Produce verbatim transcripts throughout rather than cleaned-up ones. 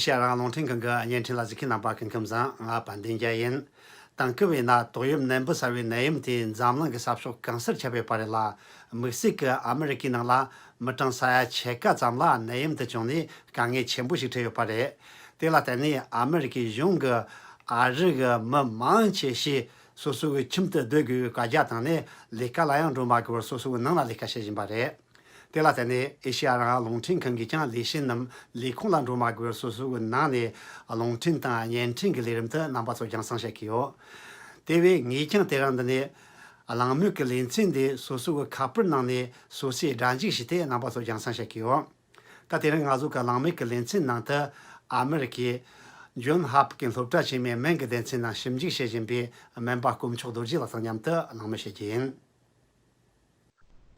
ཤ་རང་རླུང་འཕྲིན་ཁང་གི་བརྙན་འཕྲིན་ལ་གཟིགས་མཁན་རྣམ་པ་སྐུ་ཁམས་བཟང་། ང་དཔལ་ལྡན་རྒྱལ་ཡིན། དེང་སྐབས་ཡིན་ན་ཏོག་དབྱིབས་ནད་འབུ་གསར་བའི་ནད་ཡམས་དེ་འཛམ་གླིང་གི་ས་ཕྱོགས་གང་སར་ཁྱབ་ཡོད་པ་རེད་ལ། དམིགས་བསལ་གྱི་ཨ་མི་རི་ཀའི་ནང་ལ་མི་གྲངས་ས་ཡ་ཕྱེད་ཀ་ཙམ་ལ་ནད་ཡམས་དེ་བྱུང་ནས་དཀའ་ངལ་ཆེན་པོ་ཞིག་འཕྲད་ཡོད་པ་རེད། དེ་ལ་བརྟེན་ནས་ཨ་མི་རི་ཀའི་གཞུང་གིས་ཨ་རི་གི་མི་མང་ཆེ་ཤས་སོ་སོ་གི་ཁྱིམ་དུ་སྡོད་དགོས་པའི་བཀའ་རྒྱ་བཏང་ནས་ལས་ཀ་ལ་ཡང་འགྲོ་མ་དགོས་པར་སོ་སོ་གི་ནང་ལ་ལས་ཀ་བྱེད་བཞིན་པ་རེད། དེ་ལ་བརྟེན་ནས་ཨེ་ཤེ་ཡ་རང་དབང་རླུང་འཕྲིན་ཁང་གིས་ཀྱང་ལས་བྱེད་རྣམས་ལས་ཁུངས་ལ་འགྲོ་མ་དགོས་པར་སོ་སོ་གི་ནང་ནས་རླུང་འཕྲིན་དང་བརྙན་འཕྲིན་གྱི་ལས་རིམ་དུ་རྣམ་པ་ཚོ་རྒྱང་སྲིང་བྱེད་ཀྱི་ཡོད། དེ་བས་ངས་ཀྱང་དེ་རིང་འདི་ནས་གླེང་མོལ་གྱི་ལེ་ཚན་འདི་སོ་སོ་གི་ཁ་པར་ནང་ནས་སོ་སོས་སྒྲ་འཇུག་བྱས་ཏེ་རྣམ་པ་ཚོ་རྒྱང་སྲིང་བྱེད་ཀྱི་ཡོད། ད་དེ་རིང་ང་ཚོ་གི་གླེང་མོལ་གྱི་ལེ་ཚན་ནང་དུ་ཨ་མི་རི་ཀའི་ཇོན་ཧོབ་ཀིན་སློབ་གྲྭ་ཆེན་མོའི་སྨན་གྱི་སྡེ་ཚན་ནང་ཞིབ་འཇུག་བྱེད་བཞིན་པའི་སྨན་པ་དཀོན་མཆོག་རྡོ་རྗེ་ལགས་དང་མཉམ་དུ་གླེང་མོལ་བྱེད་ཀྱི་ཡིན།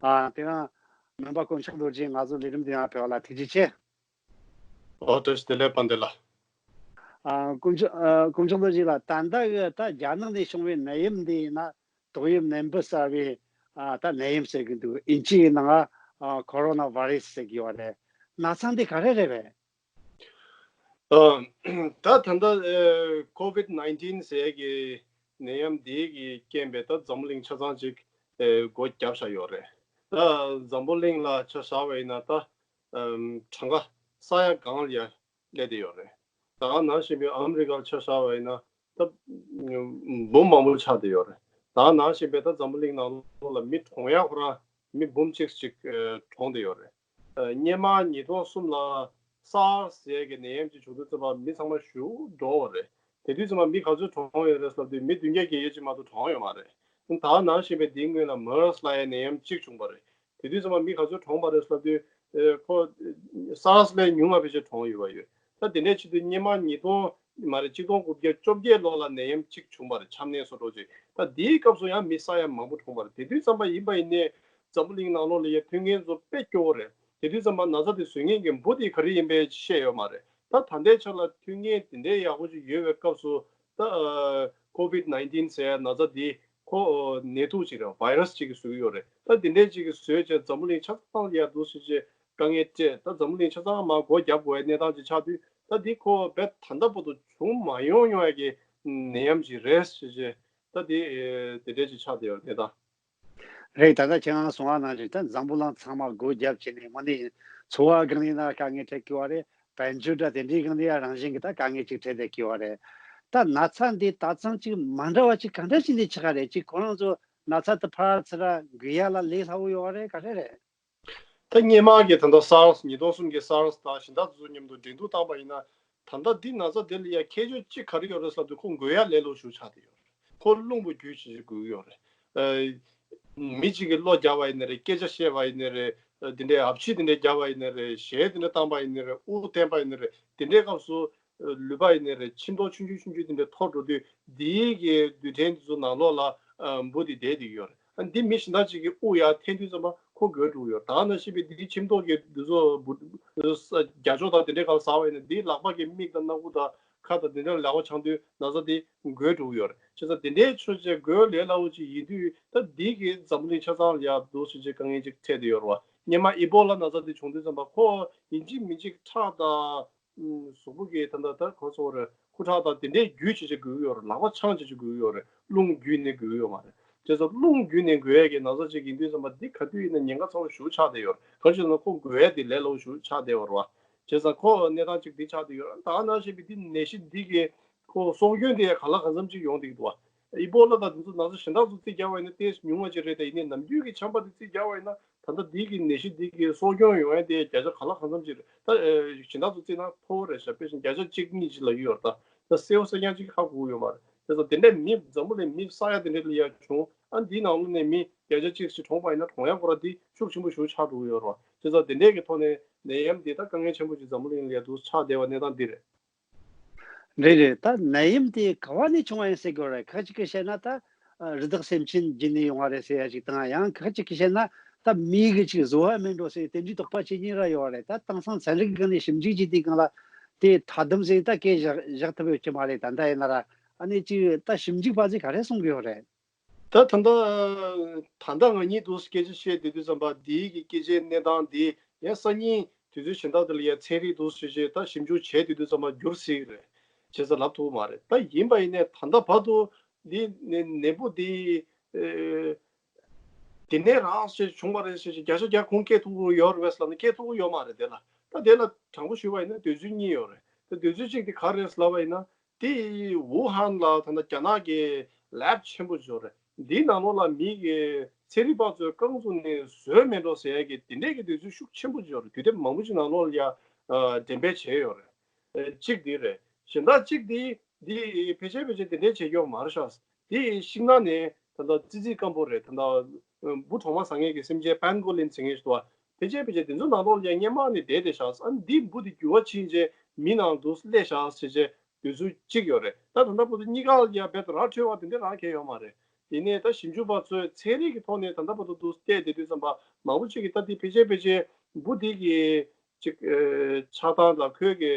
ཨ། དེ་རིང་སྨན་པ་དཀོན་མཆོག་རྡོ་རྗེ་ང་ཚོ་ལས་རིམ་འདི་ཡང་ཕེབས་པ་ལ་ཐུགས་རྗེ་ཆེ། ཨོ། བཀྲ་ཤིས་བདེ་ལེགས་དཔལ་ལྡན་ལགས། ཨ། དཀོན་མཆོག་ཨ། དཀོན་མཆོག་རྡོ་རྗེ་ལགས། ད་ལྟ་གི་ད་རྒྱ་ནག་ནས་བྱུང་བའི་ནད་ཡམས་འདི་ཡིན་ན་ཏོག་དབྱིབས་ནད་འབུ་གསར་བའི་ཨ། ད་ནད་ཡམས་ཟེར་གྱི་འདུག་ཨིན་ཇིའི་ནང་ཨ། ཁོ་རོ་ན་བྷ་རེ་སི་ཟེར་གྱི་ཡོད་རེད། ན་ཚ་འདི་ག་རེ་རེད་པས། ཨ། ད་ད་ལྟ་ཨ། ཁོ་ཝིད་ནའིན་ཊིན་ཟེར་གྱི་ནད་ཡམས་འདི་གི་རྐྱེན་པས་ད་འཛམ་བུ་གླིང་ཆ་ཚང་ཅིག་ཨ། སྒོ་བརྒྱབ་བཞག་ཡོད་རེད། ད་འཛམ་བུ་གླིང་ལ་ཆ་བཞག་པ་ཡིན་ན་ད་ཨམ། གྲངས་ཀ་ས་ཡ་གང་ལ་ཡ་སླེབས་བསྡད་ཡོད་རེད། ད་ག་ནང་བཞིན་པའི་ཨ་མི་རི་ཀར་ཆ་བཞག་པ་ཡིན་ན་ད་འབུམ་མང་པོ་ཆགས་བསྡད་ཡོད་རེད། ད་ག་ནང་བཞིན་པའི་ད་འཛམ་བུ་གླིང་ནང་ལོགས་ལ་མི་གྲོངས་ཡག་ཁོ་རང་མི་འབུམ་གཅིག་ཅིག་ཨ། གྲོངས་བསྡད་ཡོད་རེད། ཨ། སྔོན་མ་ཉིས་སྟོང་གསུམ་ལ་སཱར་སི་ཟེར་གྱི་ནད་ཡམས་ཅིག་བྱུང་དུས་ཙམ་པ་མི་ཚང་མ་ཞེ་པོ་འདྲོགས་པ་རེད། དེ་དུས་ཙམ་པ་མི་ག་ཚོད་གྲོངས་ཡོད་རེད་ལབ་དུས་མི་བདུན་བརྒྱ་བརྒལ་ཡས་ཅིག་མ་གཏོགས་གྲོངས་ཡོད་མ་རེད། ད་ག་ནང་བཞིན་པའི་དེའི་སྔོན་ལ་མར་སི་ལབ་ཡའི་ནད་ཡམས་གཅིག་བྱུང་པ་རེད། དེ་དུས་ཙམ་པ་མི་ག་ཚོད་གྲོངས་པ་རེད་ལབ་དུས་ཨེ། ཁོ་སཱར་སི་ལས་ཉུང་བ་ཕལ་ཆེར་གྲོངས་ཡོད་པ་ཡོད། ད་དེ་འདྲས་བྱེད་དུས་སྔོན་མ་ཉིས་སྟོང་མ་རེད། ཆིག་སྟོང་དགུ་བརྒྱ་བཅོ་བརྒྱད་ལོ་ལ་ནད་ཡམས་གཅིག་བྱུང་བ་རེད། ཆམ་ནད་བཟོ་འདྲ་ཅིག་ད་དེའི་སྐབས་སུ་ཡང་མི་ས་ཡ་མང་པོ་གྲོངས་པ་རེད། དེ་དུས་ཙམ་པ་ཡིན་པ་ཡིན་ནའི་འཛམ་བུ་གླིང་ནང་ལོགས་ལ་ཡ་ཐོན་མཁན་ཚོ་དཔེ་སྐྱོ་བོ་རེད། དེ་དུས་ཙམ་པ་ན་ཚ་དེ་བཟོ་མཁན་གྱི་འབུ་དེ་ག་རེ་ཡིན་པའི་བཤད་ཡོད་མ་རེད། ད་ད་ལྟའི་ཆ་ལ་ཐོན་མཁན་དེ་འདྲའི་ཡག་པོ་ཅིག་ཡོད་པའི་སྐབས་སུ་ད་ཨ། ཁོ་ཝིད་ནའིན་ཊིན་ཟེར་ན་ཚ་དེ་ཁོ་ཨ། ནད་དུག་ཅིག་རེད། བྷའི་ར་སི་ཅིག་གིས་བཟོ་གི་ཡོད་རེད། ད་དེ་འདྲའི་ཅིག་གིས་བཟོས་བྱས་འཛམ་བུ་གླིང་ཆ་ཚང་ལ་ཡ་འདུག་སེ་བྱས་དཀའ་ངལ་སྤྲད། ད་འཛམ་བུ་གླིང་ཆ་ཚང་མར་སྒོ་བརྒྱབ་དགོས་པའི་གནས་སྟངས་ཅིག་ཆགས་དུས་ད་འདི་ཁོ་རྦད་ད་ལྟ་བར་དུ་བྱུང་མ་མྱོང་མྱོང་ཡ་གི་ནད་ཡམས་ཅིག་རེད་ཟེར་བྱས་ད་འདི་ཨེ། དེ་འདྲའི་ཅིག་ཆགས་བསྡད་ཡོད་རེད་ད། རེད། ད་ལྟ་ཁྱེད་རང་གསུངས་པ་ནང་བཞིན་ད་འཛམ་བུ་གླིང་ཚང་མ་སྒོ་བརྒྱབ་བྱས་ནས་དངོས་གནས་འཚོ་བ་སྒང་ནས་ན་དཀའ་ངལ་འཕྲད་ཀྱི་ཡོད་རེད། དཔལ་འབྱོར་དང་དེ་འདྲའི་སྒང་ནས་ཡང་རང་བཞིན་གྱི་ད་དཀའ་ངལ་ཅིག་འཕྲད་བསྡད་ཀྱི་ཡོད་རེད། ད་ན་ཚ་འདི་ད་ཚང་ཅིག་མ་འདྲ་བ་ཅིག་ག་འདྲ་ཅིག་ལས་ཆགས་ཀ་རེད། ཅིག་ཁོ་རང་ཚོ་ན་ཚ་དེ་ཕར་ཚུར་འགོས་ཡ་ལ་ལས་སླ་བོ་ཡོད་རེད། ག་རེ་རེད། ད་སྔོན་མ་གི་ད་ལྟ་སཱར་སི་ཉིས་སྟོང་གསུམ་གྱི་སཱར་སི་དང་གཞན་དག་ཚོ་མཉམ་དུ་འགྲན་བསྡུར་བཏང་པ་ཡིན་ན་ད་ལྟ་འདི་ན་ཚ་འདི་ལ་ཡ་ཁྱད་ཆོས་གཅིག་ག་རེ་ཡོད་རེད་ལབ་དུས་ཁོ་འགོས་ཡ་ལས་སླ་བོ་ཞེ་པོ་ཆགས་བསྡད་ཡོད་རེད། ཁོ་རླུང་བུ་རྒྱུག་བྱེད་བྱེད་འགོས་ཀྱི་ཡོད་རེད། ཨ། མི་གཅིག་གིས་བློ་རྒྱག་པ་ཡིན་ན་རེད། སྐད་ཆ་བཤད་པ་ཡིན་ན་རེད། ཨ། དེ་འདྲའི་ཨབ་ཕྱི་དེ་འདྲའི་རྒྱག་པ་ཡིན་ན་རེད། གཞས་དེ་འདྲ་བཏང་པ་ཡིན་ན་རེད། དབུ་འཐེན་པ་ཡིན་ན་རེད། དེ་འདྲའི་སྐབས་སུ་ཨ། ལུད་པ་ཡིན་ན་རེད། ཁྱིམ་ཐོག་ཆུང་ཆུང་ཆུང་ཆུང་དེ་འདྲ་འཐོར་འགྲོ་དུས་འདིའི་གི་རྡུལ་ཕྲན་དེ་ཚོ་ནང་ལོགས་ལ་ཨ། འབུ་དེ་བསྡད་བསྡད་ཀྱི་ཡོད་རེད། ཨ། འདི་མི་གཞན་དག་ཅིག་གིས་དབུ་ཡར་འཐེན་དུས་ཙམ་པ་ཁོ་འགོས་འགྲོ་གི་ཡོད་རེད། ད་ག་ནང་བཞིན་པའི་འདིའི་ཁྱིམ་ཐོག་གི་འདི་ཚོ་འབུ་རྒྱ་ཤོག་དང་དེ་འདྲའི་སྒང་ཟགས་པ་ཡིན་ན་འདིའི་ལག་པ་གི་མིག་དང་སྣ་ཁུག་དང་ཁ་དང་དེ་འདྲ་ལ་ལག་པ་འཆང་དུས་ན་ཚ་དེ་འགོས་འགྲོ་གི་ཡོད་རེད། བྱས་ཙང་དེ་འདྲའི་ཆོས་བྱས་འགོས་ལས་སླ་བོ་ཅིག་ཡིན་དུས་ད་འདི་གིས་འཛམ་བུ་གླིང་ཆ་ཚང་ལ་ཡ་འདུག་སེ་བྱས་དཀའ་ངལ་ཅིག་འཕྲད་བསྡད་ཡོད་རེད་བ། སྔོན་མ་ཨི་བྷོ་ལ་ན་ཚ་དེ་བྱུང་དུས་ཙམ་པ་ཁོ་ཡིན་གཅིག་མིན་གཅིག་ཁྲག་དང་། ཨུམ། གཟུགས་པོ་གི་ད་ལྟ་ད་ག་རེ་ཟེར་དགོས་རེད། ཁུ་ཁྲག་དང་དེ་འདྲའི་རྒྱུད་བྱས་བྱས་འགོས་ཀྱི་ཡོད་རེད། ལག་པ་འཆང་བྱས་བྱས་འགོས་ཀྱི་ཡོད་རེད། རླུང་བརྒྱུད་ནས་འགོས་ཀྱི་ཡོད་མ་རེད། བྱས་ཙང་རླུང་བརྒྱུད་ནས་འགོས་ཡས་ཀྱི་ན་ཚ་ཅིག་ཡིན་དུས་ཙམ་པ་འདི་ག་དུས་ཡིན་ན་ཉེན་ཁ་ཚ་བོ་ཞེ་པོ་ཆགས་བསྡད་ཡོད་རེད། ག་རེ་བྱས་ན་ཁོ་འགོས་ཡས་དེ་ལས་སླ་བོ་ཞེ་པོ་ཆགས་བསྡད་ཡོད་རེད་བ། བྱས་ཙང་ཁོ་གནས་སྟངས་ཅིག་འདི་ཆགས་བསྡད་ཡོད་རེད། ད་ག་ནང་བཞིན་པའི་འདི་ནད་གཞི་འདི་གི་ཁོ་གསོ་སྐྱོན་དེ་ག་ལ་གང་འཚམ་ཅིག་ཡོང་བསྡད་ཀྱི་འདུག་བ། ཨི་བྷོ་ལ་དང་དེ་ཚོ་ན་ཚ་གཞན་དག་ཚོ་རྩིས་རྒྱག་པ་ཡིན་ན་ཏོག་ཙམ་ཉུང་བ་ཅིག་རེད། དེ་ཡིན་ནའི་ནམ་རྒྱུན་གྱི་ཆམ་པ་དེ་རྩིས་རྒྱག་པ་ཡིན་ན་ད་ལྟ་འདི་གི་ནད་གཞི་འདི་གི་གསོ་སྐྱོན་ཡོང་ཡ་དེ་བརྒྱ་ཆ་ག་ལ་གང་འཚམ་ཅིག་རེད། ད་ཨེ་གཞན་དག་ཚོ་རྩིས་ན་མཐོ་བོ་རེད་ཤག་དཔེ་བཞིན་བརྒྱ་ཆ་གཅིག་གཉིས་ཅིག་ལབ་ཀྱི་ཡོད་རེད། ད་ད་གསལ་པོ་གསལ་རྐྱང་ཅིག་ཧ་གོ་གི་ཡོད་མ་རེད། བྱས་ཙང་དེ་འདྲའི་མི་འཛམ་བུ་གླིང་མི་ས་ཡ་དེ་འདྲའི་ལ་ཡ་བྱུང་ཨ། འདིའི་ནང་ལོགས་ནས་མི་བརྒྱ་ཆ་གཅིག་ཅིག་གྲོངས་པ་ཡིན་ན་གྲོངས་ཡ་ཁོ་རང་འདི་ཤུགས་ཆེན་པོ་ཞེ་པོ་ཆགས་འགྲོ་གི་ཡོད་རེད་བ། བྱས་ཙང་དེ་འདྲའི་གི་ཐོག་ནས་ནད་ཡམས་འདི་ད་དཀའ་ངལ་ཆེན་པོ་ཅིག་འཛམ་བུ་གླིང་ལ་ཡ་འདུག་ཆགས་བསྡད་པ་གནས་སྟངས་འདི་རེད། རེད་རེད། ད་ནད་ཡམས་དེ་ག་བ་ནས་བྱུང་བ་ཡིན་ཟེར་དགོས་རེད། ཁ་ཅིག་གིས་བཤད་ན་ད་ཨ། རི་དྭགས་སེམས་ཅན་བརྒྱུད་ནས་ཡོང་བ་རེད་ཟེར་ཡ་ཅིག་དང་། ཡང་ཁ་ཅིག་གིས་བཤད་ན་ད་མིའི་གི་ཅིག་བཟོ་བ་མིན་འགྲོ་ཟེར་དེ་འདྲའི་དོགས་པ་བྱེད་མཁན་ར་ཡོད་རེད། ད་དེང་སང་ཚན་རིག་གི་སྒང་ནས་ཞིབ་འཇུག་བྱེད་དུས་སྒང་ལ་དེ་ཐ་དམ་ཟེར་ད་སྐད་བཞག་བཞག་ཐུབ་ཡོད་ཀྱི་མ་རེད། ད་ལྟ་ཡིན་ན་ར་ཨ་ནི་ཅིག་ད་ཞིབ་འཇུག་པ་ཚོས་ག་རེ་གསུང་གི་ཡོད་རེད། ད་ད་ལྟ་ད་ལྟ་ང་གཉིས་འདུག་སྐད་ཆ་བཤད་བསྡད་དུས་ཙམ་པ་འདིའི་གི་སྐད་ཆའི་གནས་སྟངས་འདི་ཡང་སང་ཉིན་ དུས་ཚོད་གཞན་དག་དེ་ལ་ཡ་ཚན་རིག་འདུག་ཟེར་བྱས་ད་ཞིབ་འཇུག་བྱས་དུས་དུས་ཙམ་པ་འགྱུར་སྲིད་རེད། བྱས་ཙང་ལབ་ཐུབ་མ་རེད། ད་ཡིན་པ་ཡིན་ནའི་ད་ལྟ་བར་དུ་འདི་ནད་འབུ་འདི་དེ་ནས་རང་ཞེས་བྱུང་བ་རེད་ཞེས་བརྒྱ་ཆ་བརྒྱ་ཁུངས་སྐྱེལ་ཐུབ་ཀྱི་ཡོད་རེད་པས་ལབ་ན་སྐྱེལ་ཐུབ་ཀྱི་ཡོད་མ་རེད། དེ་ལ་ད་དེ་ལ་དྲང་པོ་ཞུས་པ་ཡིན་ན་དུས་ཚོད་གཉིས་ཡོད་རེད། ད་དུས་ཚོད་གཅིག་དེ་ག་རེད་ལབ་པ་ཡིན་ན་དེ་ཝུ་ཧན་ལ་ད་ལྟ་རྒྱ་ནག་གི་ལེབ་ཆེན་པོ་ཅིག་ཡོད་རེད། འདིའི་ནང་ལོགས་ལ་མི་གི་ཚན་རིག་པ་ཚོས་རྐང་བཙུགས་ནས་བཟོས་མེད་འགྲོ་ཟེར་ཡ་གི་དེ་འདྲས་ཀྱི་དུས་ཚོད་ཤུགས་ཆེན་པོ་ཅིག་ཡོད་རེད། དུས་དེབ་མང་པོ་ཅིག་ནང་ལོགས་ལ་ཡ་འགྲེམས་སྤེལ་བྱས་ཡོད་རེད། གཅིག་འདི་རེད། གཞན་དག་གཅིག་འདི་འདི་ཕལ་ཆེར་ཕལ་ཆེར་དེ་འདྲས་བྱེད་ཀྱི་ཡོད་མ་རེད་ཤག་འདི་ཤིང་ནགས་ནས་ད་ལྟ་ཙི་ཙི་སྐམ་པོ་རེད། ད་ལྟ་འབུ་གྲོག་མ་ཟ་མཁན་གྱི་སེམས་ཅན་པན་གོ་ལིན་ཟེར་མཁན་ཞིག་འདུག་བ། ཕལ་ཆེར་ཕལ་ཆེར་དེ་ཚོ་ནང་ལོགས་ལ་ཡང་སྔོན་མ་ནས་བསྡད་བསྡད་ཤག་ཨ་ནི་འདི་འབུ་འདི་འགྱུར་བ་ཕྱིན་རྗེས་མི་ནང་དུ་སླེབས་ཤག་ཟེར་རྗེས་དུས་ཚོད་གཅིག་ཡོད་རེད། ད་ད་ལྟ་བར་དུ་གཉིས་ཀ་ལ་ཡང་རྦད་དེ་ར་འཕྲོད་པ་དེ་འདྲ་རང་གང་ཡང་ཡོད་མ་རེད། དེ་ནས་ད་ཞིབ་འཇུག་པ་ཚོས་ཚན་རིག་གི་ཐོག་ནས་ད་ལྟ་བར་དུ་འདུག་བལྟས་བསྡད་དུས་ཙམ་པ་མང་པོ་ཅིག་གིས་ད་འདི་ཕལ་ཆེར་ཕལ་ཆེར་འབུ་འདི་གི་ཅིག་ཨེ་ཆགས་སྟངས་དང་ཁོའི་གི་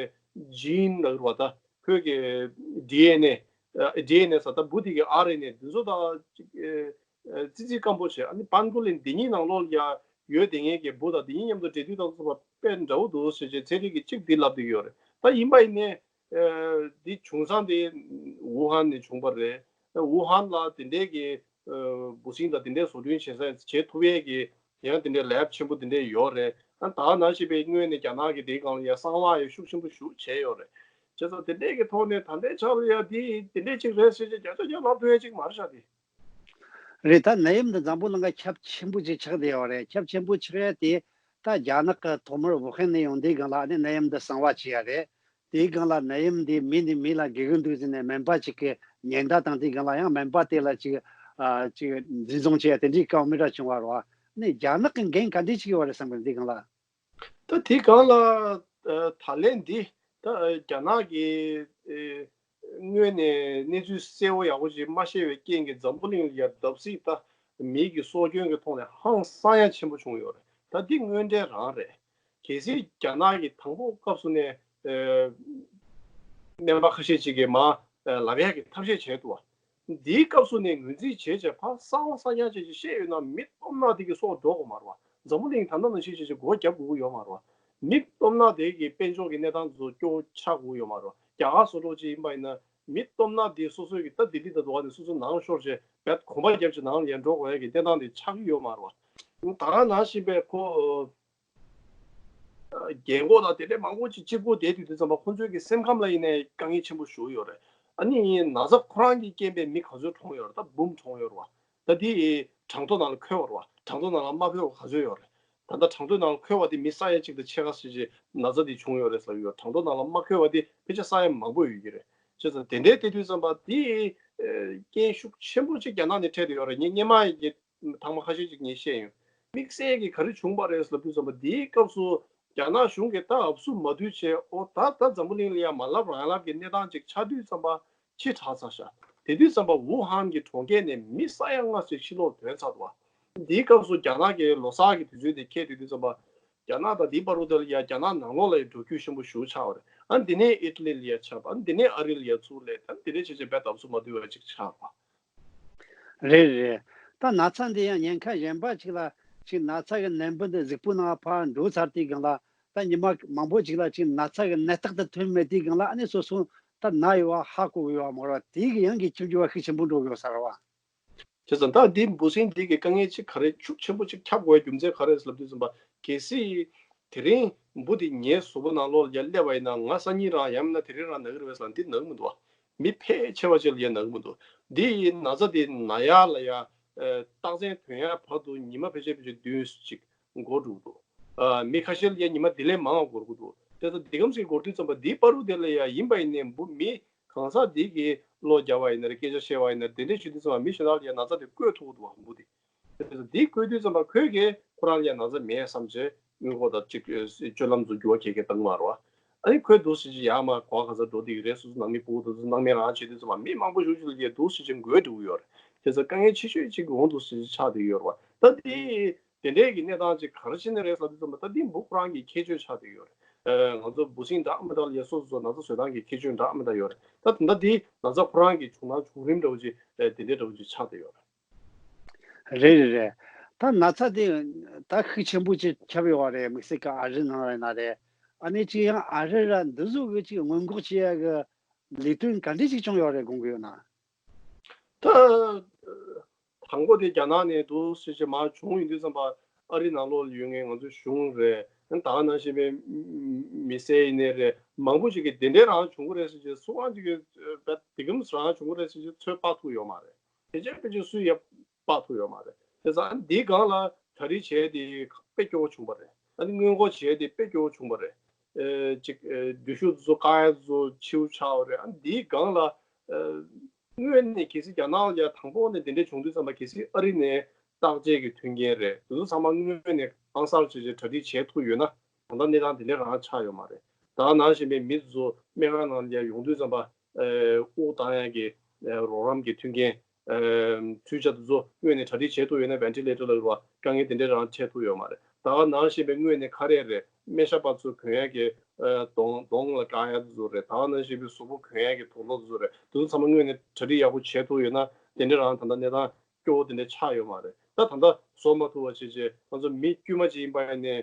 ཇིན་ལབ་རེད་པ། ད་ཁོའི་གི་ཌི་ཨེན་ཨེ་ཨ་ཌི་ཨེན་ཨེ་ཟེར་ད་འབུ་འདི་གི་ཨར་ཨེན་ཨེ་འདི་ཚོ་དང་ཅིག་ཨེ་ཨེ་ཙི་ཙི་སྐམ་པོ་བྱས། ཨ་ནི་པན་གོ་ལིན་འདི་གཉིས་ནང་ལོགས་ལ་ཡ་ཡོད་བསྡད་མཁན་གྱི་འབུ་དང་འདི་གཉིས་མཉམ་དུ་འདྲེས་དུས་ད་ཚོ་དཔེ་འདྲ་བོ་འདུག་ཟེར་བྱས་ཚན་རིག་གི་གཅིག་འདི་ལབ་བསྡད་ཡོད་རེད། ད་ཡིན་པ་ཡིན་ནའི་ཨེ་འདི་བྱུང་ས་འདི་ཝུ་ཧན་ནས་བྱུང་བ་རེད། ཝུ་ཧན་ལ་དེ་འདྲའི་གི་ཨ་འབུ་སྲིན་དང་དེ་འདྲའི་བཟོ་སྐྲུན་བྱེད་ས་བྱེད་ཐུབ་ཡས་ཀྱི་ཡང་དེ་འདྲའི་ལེབ་ཆེན་པོ་དེ་འདྲའི་ཡོད་རེད། ཨ་ད་ནང་བཞིན་པའི་སྔོན་ནས་རྒྱ་ནག་གི་དེའི་སྒང་ལ་ཡང་གསང་བ་ཡང་ཤུགས་ཆེན་པོ་ཞིག་བྱས་ཡོད་རེད། བྱས་ཙང་དེ་འདྲའི་གི་ཐོག་ནས་ད་ལྟའི་ཆར་ལ་ཡང་དེ་དེ་འདྲའི་ཅིག་རེད་ཟེར་བྱས་བརྒྱ་ཆ་བརྒྱ་ལབ་ཐུབ་ཡས་ཅིག་མ་རེད་ཤག་དེ། རེད། ད་ནད་ཡམས་འདི་འཛམ་བུ་གླིང་ག་ཁྱབ་ཆེན་པོ་ཅིག་ཆགས་བསྡད་ཡོད་རེད། ཁྱབ་ཆེན་པོ་ཆགས་ཡ་དེ་ད་རྒྱ་ནག་གི་ཐོག་མར་ཝུ་ཧན་ནས་ཡོང་དུས་སྒང་ལ་ནི་ནད་ཡམས་འདི་གསང་བ་བྱས་ཡ་རེད། དེའི་སྒང་ལ་ནད་ཡམས་འདི་མི་ནས་མི་ལ་འགོས་ཀྱི་འདུག་ཟེར་ནས་སྨན་པ་ཅིག་གིས་ཉེན་བརྡ་བཏང་དུས་སྒང་ལ་ཡང་སྨན་པ་དེ་ལ་ཅིག་ཨ་ཅིག་འཛིན་བཟུང་བྱས་ཡ་དེ་འདྲའི་སྐབས་མི་འདྲ་བྱུང་བ་རེད་བ། ནི་རྒྱ་ནག་གི་འགན་ག་འདྲས་ཅིག་ཡོད་རེད་བསམ་གི་འདི་སྒང་ལ། ད་དེ་སྒང་ལ་ཨ་ད་ལན་འདི་ད་རྒྱ་ནག་གི་ཨེ་སྔོན་ནས་གནས་ཚུལ་གསལ་བོ་ཡག་པོ་ཞིག་མ་ཤེས་པའི་རྐྱེན་གྱིས་འཛམ་བུ་གླིང་ལ་ཡ་བརྡབ་གསིག་ད་མི་གི་སྲོག་སྐྱོན་གྱི་ཐོག་ནས་ཧང་སང་ཡ་ཆེན་པོ་བྱུང་ཡོད་རེད། ད་འདི་དངོས་འབྲེལ་རང་རེད། གལ་སྲིད་རྒྱ་ནག་གི་དང་པོ་སྐབས་སུ་ནས་ཨེ་སྨན་པ་ཁ་ཤས་ཅིག་གིས་མ་ཨེ་ལབ་ཡག་གི་ཐབས་ཤེས་བྱས་འདུག་བ། འདིའི་སྐབས་སུ་ནས་ངོས་འཛིན་བྱས་བྱས་ཕར་གསང་བ་གསང་རྐྱང་བྱས་བྱས་བཤད་ཡོད་ན་མི་སྟོབས་ནག་དེ་གི་སྲོག་འགྲོ་དགོས་མ་རེད་བ། འཛམ་བུ་གླིང་ད་ལྟ་ནང་བཞིན་བྱས་བྱས་སྒོ་རྒྱབ་དགོས་ཀྱི་ཡོད་མ་རེད་བ། མི་སྟོབས་ནག་དེ་གི་དཔལ་འབྱོར་གྱི་གནས་སྟངས་ཚོ་སྐྱོ་བོ་ཆགས་དགོས་ཀྱི་ཡོད་མ་རེད་བ། རྒྱ་གར་བཟོ་འདྲ་ཅིག་ཡིན་པ་ཡིན་ན་མི་སྟོབས་ནག་དེ་སོ་སོའི་གི་ད་ལྡི་ལི་དང་འགྲོ་བ་ནས་སོ་སོ་ནང་ཤོར་བྱས་བད་གོམ་པ་རྒྱབ་བྱས་ནང་ལ་ཡར་འགྲོ་དགོས་ཡ་གི་གནས་སྟངས་དེ་ཆགས་ཀྱི་ཡོད་མ་རེད་བ། ད་ག་ནང་བཞིན་པའི་ཁོ་རྒན་གོག་དང་དེ་འདྲའི་མང་པོ་ཅིག་གཅིག་པུ་བསྡད་དུས་དུས་ཙམ་པ་ཁོང་ཚོའི་གི་སེམས་ཁམས་ལ་ཡིན་ནའི་དཀའ་ངལ་ཆེན་པོ་ཞིག་ཡོད་རེད། ཨ་ནི་ན་ཚ་ཁོ་རང་གི་རྐྱེན་པས་མི་ག་ཚོད་གྲོངས་ཡོད་རེད། ད་འབུམ་གྲོངས་ཡོད་རེད་བ། ད་འདི་གྲངས་ཐོ་ནང་ལ་འཁོད་པ་རེད་བ། གྲངས་ཐོ་ནང་ལ་མ་འཁོད་པ་ག་ཚོད་ཡོད་རེད། ད་ལྟ་གྲངས་ཐོ་ནང་ལ་འཁོད་པ་དེ་མི་ས་ཡ་གཅིག་དང་ཕྱེད་ཀ་ཙམ་ཅིག་ན་ཚ་དེ་བྱུང་ཡོད་རེད་ཟེར་ཡོད། གྲངས་ཐོ་ནང་ལ་མ་འཁོད་པ་དེ་ཕལ་ཆེར་ས་ཡ་མང་པོ་ཡོད་ཀྱི་རེད། བྱས་ཙང་དེ་འདྲའི་བལྟས་དུས་ཙམ་པ་དེ་རྐྱེན་ཤུགས་ཆེན་པོ་ཅིག་རྒྱ་ནག་ནས་འཕྲད་དེ་ཡོད་རེད། ངས་སྔོན་མ་ཡི་ཐེངས་མ་ཁ་ཤས་ཅིག་ངས་བཤད་ཡོད། དམིགས་བསལ་གྱི་ག་རེ་བྱུང་བ་རེད་ལབ་དུས་ཙམ་པ་འདིའི་སྐབས་སུ་རྒྱ་ནག་གཞུང་གིས་ད་ཨབ་སུ་མ་བསྡུས་བྱས་ཨོ་ད་ད་འཛམ་བུ་གླིང་ལ་ཡང་མ་ལབ་རང་ལབ་ཀྱི་གནས་སྟངས་ཅིག་ཆགས་དུས་ཙམ་པ་ཕྱི་དྲགས་ཚར་ཤག་དེ་དུས་ཙམ་པ་ཝུ་ཧན་གྱི་གྲོང་ཁྱེར་ནས་མི་ས་ཡ་ལྔ་ཙམ་ཕྱི་ལོགས་ཐོན་ཚར་འདུག་བ། འདིའི་སྐབས་སུ་རྒྱ་ནག་གི་ལོ་གསར་གྱི་དུས་ཚོད་དེ་འཁེལ་དུས་དུས་ཙམ་པ་རྒྱ་ནག་དང་འདིའི་བར་དུ་ལ་ཡང་རྒྱ་ནག་ནང་ལོགས་ལ་ཡང་འགྲོ་རྒྱུ་ཞན་པོ་ཞེ་པོ་ཆགས་པ་རེད། ཨ་འདི་ནས་ཨི་ཊ་ལི་ལ་ཡང་ཆགས་པ། ཨ་འདི་ནས་ཨ་རི་ལ་ཡང་ཚུར་སླེབས། ཨ་འདི་ནས་བྱས་བྱས་རྦད་དེ་ཨབ་སུ་མ་བསྡུས་པ་ཅིག་ཆགས་པ། རེད་རེད། ད་ན་ཚ་འདི་ཡང་ཉེན་ཁ་གཞན་པ་ཅིག་ལ་ཅིག་ན་ཚ་གི་ནད་འབུ་འདི་གཟུགས་པོའི་ནང་ཕར་འགྲོ་ཚར་དུས་སྒང་ལ་ད་ཉི་མ་མང་པོ་ཅིག་ལ་ཅིག་ན་ཚ་གི་ནད་རྟགས་དེ་ཐོན་མེད་དུས་སྒང་ལ་ཨ་ནི་སོ་སོ་ད་ན་ཡོད་པ་ཧ་གོ་གི་ཡོད་མ་རེད་བ། དེ་གི་ཡང་གི་ཁྱབ་རྒྱུ་བ་ཤུགས་ཆེན་པོ་འགྲོ་གི་ཡོད་ས་རེད་བ། བྱས་ཙང་ད་འདི་འབུ་སྲིན་འདི་གི་དཀའ་ངལ་ཅིག་ག་རེ་ཤུགས་ཆེན་པོ་ཅིག་ཁྱབ་དགོས་རྒྱུ་མཚན་ག་རེ་ལབ་དུས་ཙམ་པ་གལ་སྲིད་དེ་རིང་འབུ་འདི་ངའི་གཟུགས་པོ་ནང་ལོགས་ལ་ཡར་སླེབས་པ་ཡིན་ན་ང་སང་ཉིན་རང་ཡང་མིན་ན་དེ་རིང་རང་ན་གི་རེད་པས་ལབ་འདི་ན་གི་མི་འདུག་བ། མི་ཕལ་ཆེ་བ་ཅིག་ལ་ཡང་ན་གི་མི་འདུག་འདི་ཡི་ན་ཚ་འདི་ན་ཡག་ལ་ཡ་རྟགས་མཚན་ཐོན་ཡག་བར་དུ་ཉི་མ་ཕལ་ཆེར་ཕལ་ཆེར་བདུན་ཅིག་འགོར་འགྲོ་གི་འདུག་ཨ་མི་ཁ་ཤས་ལ་ཡང་ཉི་མ་དེ་ལས་མང་བ་འགོར་གི་འདུག་དེ་ཚོ་འདི་གམ་ཞིག་འགོར་དུས་ཙམ་པ་འདིའི་བར་དུ་དེ་ལ་ཡང་ཡིན་པ་ཡིན་ནའི་འབུ་མི་གང་ཟག་འདི་གི་བློ་རྒྱག་པ་ཡིན་ན་རེད། སྐད་ཆ་བཤད་པ་ཡིན་ན་རེད། དེ་འདྲས་བྱེད་དུས་ཙམ་པ་མི་གཞན་དག་ལ་ཡང་ན་ཚ་དེ་བཀོད་ཐུབ་ཀྱི་འདུག་འབུ་དེ། དེ་ཚོ་འདི་བཀོད་དུས་ཙམ་པ་ཁོས་གི་ཁོ་རང་ལ་ཡང་ན་ཚ་མེད་བསམ་བྱས་དངུལ་སྒོར་དང་གཅིག་སྤྱོད་ལམ་ཚོ་འགྱུར་བ་གས་གས་བཏང་མ་རེད་བ། ཨ་ནི་ཁོས་འདུག་སེ་ཅིག་ཡར་མར་གོ་བ་ག་ས་འགྲོ་བསྡད་ཀྱི་རེད། སོ་སོ་ནང་མི་སྤུ་གུ་དེ་ཚོ་སྣང་མེད་རང་བྱེད་དུས་ཙམ་པ་མི་མང་པོ་ཞེ་པོ་ཅིག་ལ་ཡང་འདུག་སེ་ཅིག་འགོས་འགྲོ་གི་ཡོད་རེད། དེ་ཚོ་དཀའ་ངལ་ཆེ་ཤོས་ཅིག་འོང་འདུག་སེ་ཅིག་ཆགས་བསྡད་ཀྱི་ཡོད་རེད་བ། ད་འདི་དེ་འདྲའི་གི་གནས་སྟངས་ཅིག་ག་རེ་བྱས་ནས་རེད་ལབ་དུས་ཙམ་པ་ད་འདི་འབུ་ཁོ་རང་གི་ཁྱད་ཆོས་ཆགས་བསྡད་ཡོད་རེད། ཨ་ང་ཚོ་འབུ་སྲིན་འདྲ་མི་འདྲ་ལ་ཡ་སོ་སོ་སོ་ན་ཚ་བཟོ་སྟངས་ཀྱི་ཁྱད་ཆོས་འདྲ་མི་འདྲ་ཡོད་རེད། ད་ད་ལྟ་འདི་ན་ཚ་ཁོ་རང་གི་བྱུང་སྟངས་བྱུང་རིམ་འདྲ་བོ་ཅིག་ཨ་དེ་འདྲའི་འདྲ་བོ་ཅིག་ཆགས་བསྡད་ཡོད་རེད། རེད་རེད་རེད། ད་ན་ཚ་དེ་ད་ཤུགས་ཆེན་པོ་ཅིག་ཁྱབ་ཡོད་རེད། དམིགས་བསལ་གྱི་ཨ་རི་ནང་ཡིན་ན་རེད། ཨ་ནི་ཅིག་ཡང་ཨ་རི་ར་འདི་ཚོ་གི་ཅིག་སྔོན་འགོག་བྱེད་ཡ་གི་ལས་དོན་ག་འདྲ་ཅིག་བྱུང་ཡོད་རེད་དགོངས་ཀྱི་ཡོད་ན། ད། དང་པོ་དེ་རྒྱ་ནག་ནས་འདུག་ཟེར་བྱས་མར་བྱུང་ཡོང་དུས་ཙམ་པ་ཨ་རི་ནང་ལོགས་ལ་ཡོད་མཁན་ང་ཚོའི་གཞུང་རེད། ད་ག་ནང་བཞིན་པའི་མི་སེར་ཡིན་ནའི་རེད། མང་པོ་ཞིག་གིས་དེ་འདྲའི་རང་བྱུང་གི་རེད་ཟེར་བྱས་སུ་གང་ཅིག་གིས་བས་དེ་གམ་རང་བྱུང་གི་རེད་ཟེར་བྱས་ཚོད་དཔག་ཐུབ་ཡོད་མ་རེད། ཕལ་ཆེར་ཕལ་ཆེར་སུས་ཡང་དཔག་ཐུབ་ཡོད་མ་རེད། དེ་ཙང་འདིའི་སྒང་ལ་གྲ་སྒྲིག་བྱས་དེ་དཔེ་སྐྱོ་བོ་བྱུང་བ་རེད། ཨ་ནི་སྔོན་འགོག་བྱས་དེ་དཔེ་སྐྱོ་བོ་བྱུང་བ་རེད། ཨེ་ཅིག་ཨེ་འགྲུལ་བཞུད་དེ་ཚོ་བཀག་ཡ་དེ་ཚོ་ཕྱིའུ་ཆགས་པ་རེད། ཨ་ནི་འདིའི་སྒང་ལ་ཨེ་དངོས་ནས་གལ་སྲིད་རྒྱ་ནག་ལ་ཡ་དང་པོ་ནས་དེ་འདྲས་བྱུང་དུས་ཙམ་པ་གལ་སྲིད་ཨ་རི་ནས་བརྟག་དཔྱད་ཀྱི་མཐུན་རྐྱེན་རེད། དེ་ཚོ་ཚང་མ་དངོས་ནས་ཨང་གསར་བྱས་བྱས་གྲ་སྒྲིག་བྱས་ཐུབ་ཡོད་ན་ད་ལྟ་གནས་སྟངས་དེ་འདྲས་རང་ཆགས་ཡོད་མ་རེད། ད་ག་ནང་བཞིན་པའི་མི་དེ་ཚོ་སྨན་ཁང་ནང་ལ་ཡ་ཡོང་དུས་ཙམ་པ་ཨེ་དབུགས་བཏང་ཡ་གི་ཨེ་རོགས་རམ་གྱི་མཐུན་རྐྱེན། ཚུལ་ཆ་དེ་ཚོ་དངོས་ནས་གྲ་སྒྲིག་བྱེད་ཐུབ་ཡོད་ན། ventilator་ལ་རུ་བ་དཀའ་ངལ་དེ་འདྲའི་རང་འཕྲད་ཐུབ་ཡོད་མ་རེད། ད་ག་ནང་བཞིན་པའི་དངོས་ནས་ཁ་རས་རེད། སྨན་ཞབས་པ་ཚོ་གོན་ཡ་གི་གདོང་གདོང་ལ་བཀག་ཡ་དེ་ཚོ་རེད། ད་ག་ནང་བཞིན་པའི་གཟུགས་པོ་གོན་ཡ་གི་དུག་ལོག་དེ་ཚོ་རེད། དེ་ཚོ་ཚང་མ་དངོས་ནས་གྲ་སྒྲིག་ཡག་པོ་བྱེད་ཐུབ་ཡོད་ན་དེ་འདྲའི་རང་ད་ལྟ་གནས་སྟངས་སྐྱོ་བོ་དེ་འདྲ་ཆགས་ཡོད་མ་རེད། ད་ད་ལྟ་བཟོ་མ་ཐུབ་པ་བྱས་རྗེས་ང་ཚོ་མི་དཀྱུས་མ་ཅིག་ཡིན་པ་ཡིན་ནའི་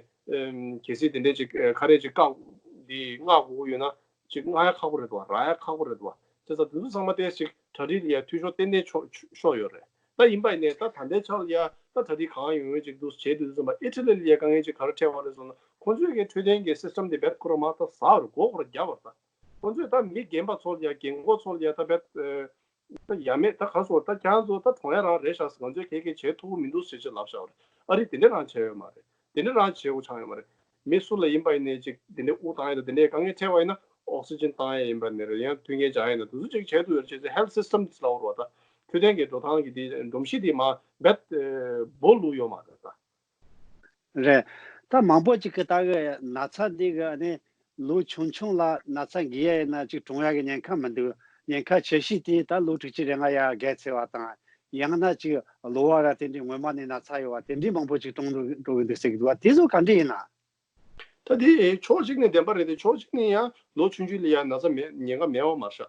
གལ་སྲིད་དེ་འདྲའི་ཅིག་ཁ་རས་ཅིག་བཀག་འདི་མངག་དགོས་ཀྱི་ཡོད་ན། ཅིག་མངག་ཡ་ཁག་པོ་རེད་འདུག་བ། རག་ཡ་ཁག་པོ་རེད་འདུག་བ། བྱས་ཙང་དེ་ཚོ་ཚང་མ་ཏོག་ཙམ་ཅིག་གྲ་སྒྲིག་ལ་ཡ་འཐུས་ཤོར་ཏན་ཏན་ཤོར་ཤོར་ཡོད་རེད། ད་ཡིན་པ་ཡིན་ནའི་ད་ད་ལྟའི་ཆར་ལ་ཡ་ད་གྲ་སྒྲིག་གང་ཡོང་ཡོང་ཅིག་འདུག་བྱས་དུས་ཙམ་པ་ཨི་ཊ་ལི་ལ་ཡ་དཀའ་ངལ་ཅིག་ག་རེ་འཕྲད་པ་རེད་ཟེར་ན། ཁོང་ཚོས་ཀྱི་འཕྲོད་བསྟེན་གྱི་སིས་ཊམ་དེ་རྦད་ཁོ་རང་མར་ད་ཟག་རུ་མགོ་ཁོ་རང་རྒྱབ་པ་རེད། ད་ཁོང་ཚོས་ད་མི་རྒན་པ་ཚོ་ལ་ཡ་རྒན་གོག་ཚོ་ལ་ཡ་ད་རྦད་ད་ཡ་མེད། ད་ག་སོ་ད་ཁྱེད་ཚོ་ད་གྲོངས་ཡ་རང་རེད་ཤག་ཟེར། ང་ཚོས་གལ་གལ་བྱེད་ཐུབ་ཀྱི་མི་འདུག་ཟེར་ཅིག་ལབ་ཤག་རེད། ཨ་རི་དེ་འདྲ་རང་བྱས་ཡོད་མ་རེད། དེ་འདྲ་རང་བྱེད་དགོས་ཆགས་ཡོད་མ་རེད། མི་སུ་ལ་ཡིན་པ་ཡིན་ནའི་ཅིག་དེ་འདྲའི་དབུགས་བཏང་ཡ་དང་དེ་འདྲའི་དཀའ་ངལ་འཕྲད་པ་ཡིན་ན་ཨོག་སི་ཇན་བཏང་ཡ་ཡིན་པ་ནས་རེད། ཡང་མཐུན་རྐྱེན་སྦྱར་ཡ་ཡིན་ན་དེ་ཚོ་ཅིག་བྱེད་ཐུབ་ཡོད་རེད། བྱས་ཙང་ཧེལ་ཐི་སིས་ཊམ་དེ་ལ་འོར་བ་ད་འཕྲོད་བསྟེན་གྱི་འགྲོ་སྟངས་ཀྱི་དེ་སྒྲོམ་གཞི་དེ་མར་རྦད་སྦོ་ལུག་ཡོད་མ་རེད་ད། རེད། ད་མང་པོ་ཅིག་གི་ད་གི་ན་ཚ་འདི་གི་ནི་ལོ་ཆུང་ཆུང་ལ་ན་ཚ་འགོས་ཡ་ཡིན་ན་ཅིག་གྲོངས་ཡ་གི་ཉེན་ཁ་མི་འདུག་ཉེན་ཁ་ཆེ་ཤོས་དེ་ད་ལོ་དྲུག་ཅུ་རེ་ལྔ་ཡར་བརྒལ་ཚར་བ་དང་། ཡང་ན་ཅིག་གློ་བ་ར་དེ་འདྲའི་སྔོན་མ་ནས་ན་ཚ་ཡོད་པ་དེ་འདྲའི་མང་པོ་ཅིག་གྲོངས་འགྲོ་གི་འདུག་ཟེར་གི་འདུག་བ། དེ་ཚོ་ག་འདྲ་ཡིན་ན། ད་དེ་ཕྱོགས་གཅིག་ནས་བདེན་པ་རེད་དེ། ཕྱོགས་གཅིག་ནས་ཡང་ལོ་ཆུང་ཆུང་ལ་ཡང་ན་ཚ་མེད་ཉེན་ཁ་མེད་པ་མ་རེད་ཤག་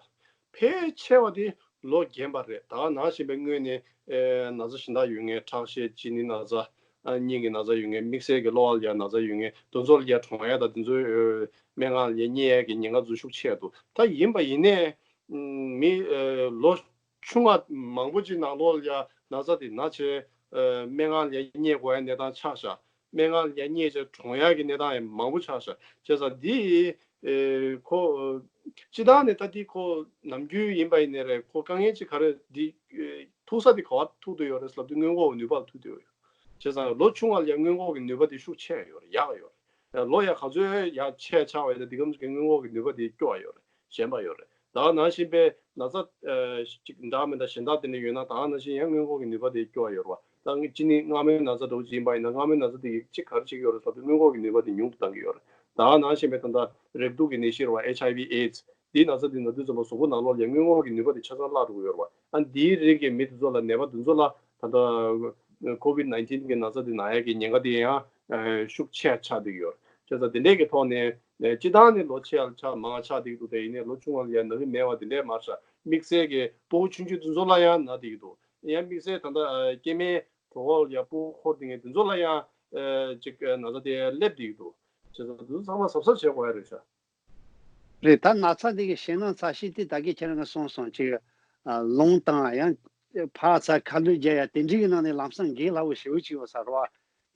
ཕལ་ཆེ་བ་དེ་ལོ་རྒན་པ་རེད། ད་ག་ནང་བཞིན་པའི་སྔོན་ནས་ཨེ་ན་ཚ་གཞན་དག་ཡོད་མཁན། ཁྲག་ཤེད། གཅིན་སྙི་ན་ཚ། ཨ་སྙིང་གི་ན་ཚ་ཡོད་མཁན། དམིགས་བསལ་གྱི་གློ་བ་ལ་ཡང་ན་ཚ་ཡོད་མཁན་དེ་ཚོ་ལ་ཡང་གྲོངས་ཡ་དང་དེ་ཚོའི་ཨེ་སྨན་ཁང་ལ་ཡང་བསྙལ་ཡ་གི་ཉེན་ཁ་དེ་ཚོ་ཤུགས་ཆེ་འདུག་ད་ཡིན་པ་ཡིན་ནའི་མི་ཨེ་ལོ་ཆུང་བ་མང་པོ་ཅིག་ནང་ལོགས་ལ་ཡ་ན་ཚ་དེ་ན་བྱས་ཨ་སྨན་ཁང་ལ་ཡ་བསྙལ་དགོས་ཡ་གནས་སྟངས་ཆགས་ཤག་སྨན་ཁང་ལ་ཡ་བསྙལ་བྱས་གྲོངས་ཡ་གི་གནས་སྟངས་ཡང་མང་པོ་ཆགས་ཤག་བྱས་ཙང་འདི་ཨེ་ཁོ་སྤྱི་བཏང་ནས་ད་འདི་ཁོ་ནམ་རྒྱུན་ཡིན་པ་ཡིན་ནའི་རེད། ཁོ་དཀའ་ངལ་ཅིག་ག་རེ་འདི་ཨེ་ཐུག་ས་དེ་ག་བ་ཐུག་བསྡད་ཡོད་རེད་ལབ་དུས་སྔོན་འགོག་གི་ནུས་པ་ལ་ཐུག་བསྡད་ཡོད། བྱས་ཙང་ལོ་ཆུང་བ་ལ་ཡ་སྔོན་འགོག་གི་ནུས་པ་དེ་ཤུགས་ཆེ་ཡོད་རེད། ཡག་ཡོད་རེད། ལོ་ཡ་ག་ཚོད་ཡ་ཆེ་ཆགས་པ་ཡིན་ན་འདི་གམ་གྱི་སྔོན་འགོག་གི་ནུས་པ་དེ་སྐྱོ་བ་ཡོད་རེད། ཞན་པ་ཡོད་རེད། ད་ག་ནང་བཞིན་པའི་ན་ཚ་ཨ་གཅིག་འདྲ་མི་འདྲ་གཞན་དག་དེ་འདྲ་ཡོད་ན་ད་ག་ནང་བཞིན་ཡང་སྔོན་འགོག་གི་ནུས་པ་དེ་སྐྱོ་བ་ཡོད་རེད་བ། ད་ངས་གཅིན་སྙི་མངར་མོའི་ན་ཚ་འདྲ་བོ་ཅིག་ཡིན་པ་ཡིན་ན་མངར་མོའི་ན་ཚ་དེ་གཅིག་ག་རེ་བྱེད་ཀྱི་ཡོད་རེད་ཟེར་དུས་སྔོན་འགོག་གི་ནུས་པ་དེ་ཉུང་དུ་བཏང་གི་ཡོད་རེད། ད་ག་ནང་བཞིན་པའི་ད་ལྟ་རེག་དུག་གི་ནད་གཞི་རེད་བ། ཨེཆ་ཨའི་ཝི་ཨེ་ཌི་སི། འདིའི་ན་ཚ་འདི་ན་དུས་ཙམ་པ་གཟུགས་པོ་ནང་ལོགས་ལ་ཡང་སྔོན་འགོག་གི་ནུས་པ་དེ་ཆ་ཚང་བརླག་འགྲོ་གི་ཡོད་རེད་བ། ཨ་འདིའི་རིགས་ཀྱི་མི་དེ་ཚོ་ལ་ནད་པ་དེ་ཚོ་ལ་ད་ལྟ་ཀོ་ཝིཌ་ནའིན་ཊིན་གི་ན་ཚ་དེ་ན་ཡ་གི་ཉེན་ཁ་དེ་ཡང་ཤུགས་ཆེ་ཆགས་བསྡད་ཀྱི་ཡོད་རེད། བྱས་ཙང་དེ་འདྲས་ཀྱི་ཐོག་ནས་སྤྱི་བཏང་ནས་ལོ་ཆེ་ཡང་ཆགས་མང་ཆགས་བསྡད་ཀྱི་འདུག་དེ་ཡིན་ནའི་ལོ་ཆུང་བ་ལ་ཡང་ན་གི་མེད་པ་དེ་འདྲས་མ་རེད་ཤག་དམིགས་བསལ་གྱི་ཕྲུ་གུ་ཆུང་ཆུང་དེ་ཚོ་ལ་ཡང་ན་བསྡད་ཀྱི་འདུག་ཡང་དམིགས་བསལ་ད་ལྟ་སྐྱེས་དམན་གྲོད་ཁོག་ལ་ཡང་ཕྲུ་གུ་འཁོར་བསྡད་མཁན་དེ་ཚོ་ལ་ཡང་ཅིག་ན་ཚ་དེ་སླེབས་བསྡད་ཀྱི་འདུག་བྱས་ཙང་དེ་ཚོ་ཚང་མ་གཟབ་གཟབ་བྱེད་དགོས་ཡ་རེད་ཤག་རེད། ད་ན་ཚ་འདི་གི་ཞེད་སྣང་ཚ་ཤས་དེ་ད་གིན་ཁྱེད་རང་གིས་གསུངས་སོང་། ཅིག་ཨ་རླུང་བཏང་ཡང་ཕར་ཚུར་ཁ་ལུད་རྒྱག་ཡ་དེ་འདྲའི་གི་ནང་ནས་ལམ་སང་འགོས་སླ་བོ་ཞེ་པོ་ཅིག་ཡོད་ས་རེད་བ།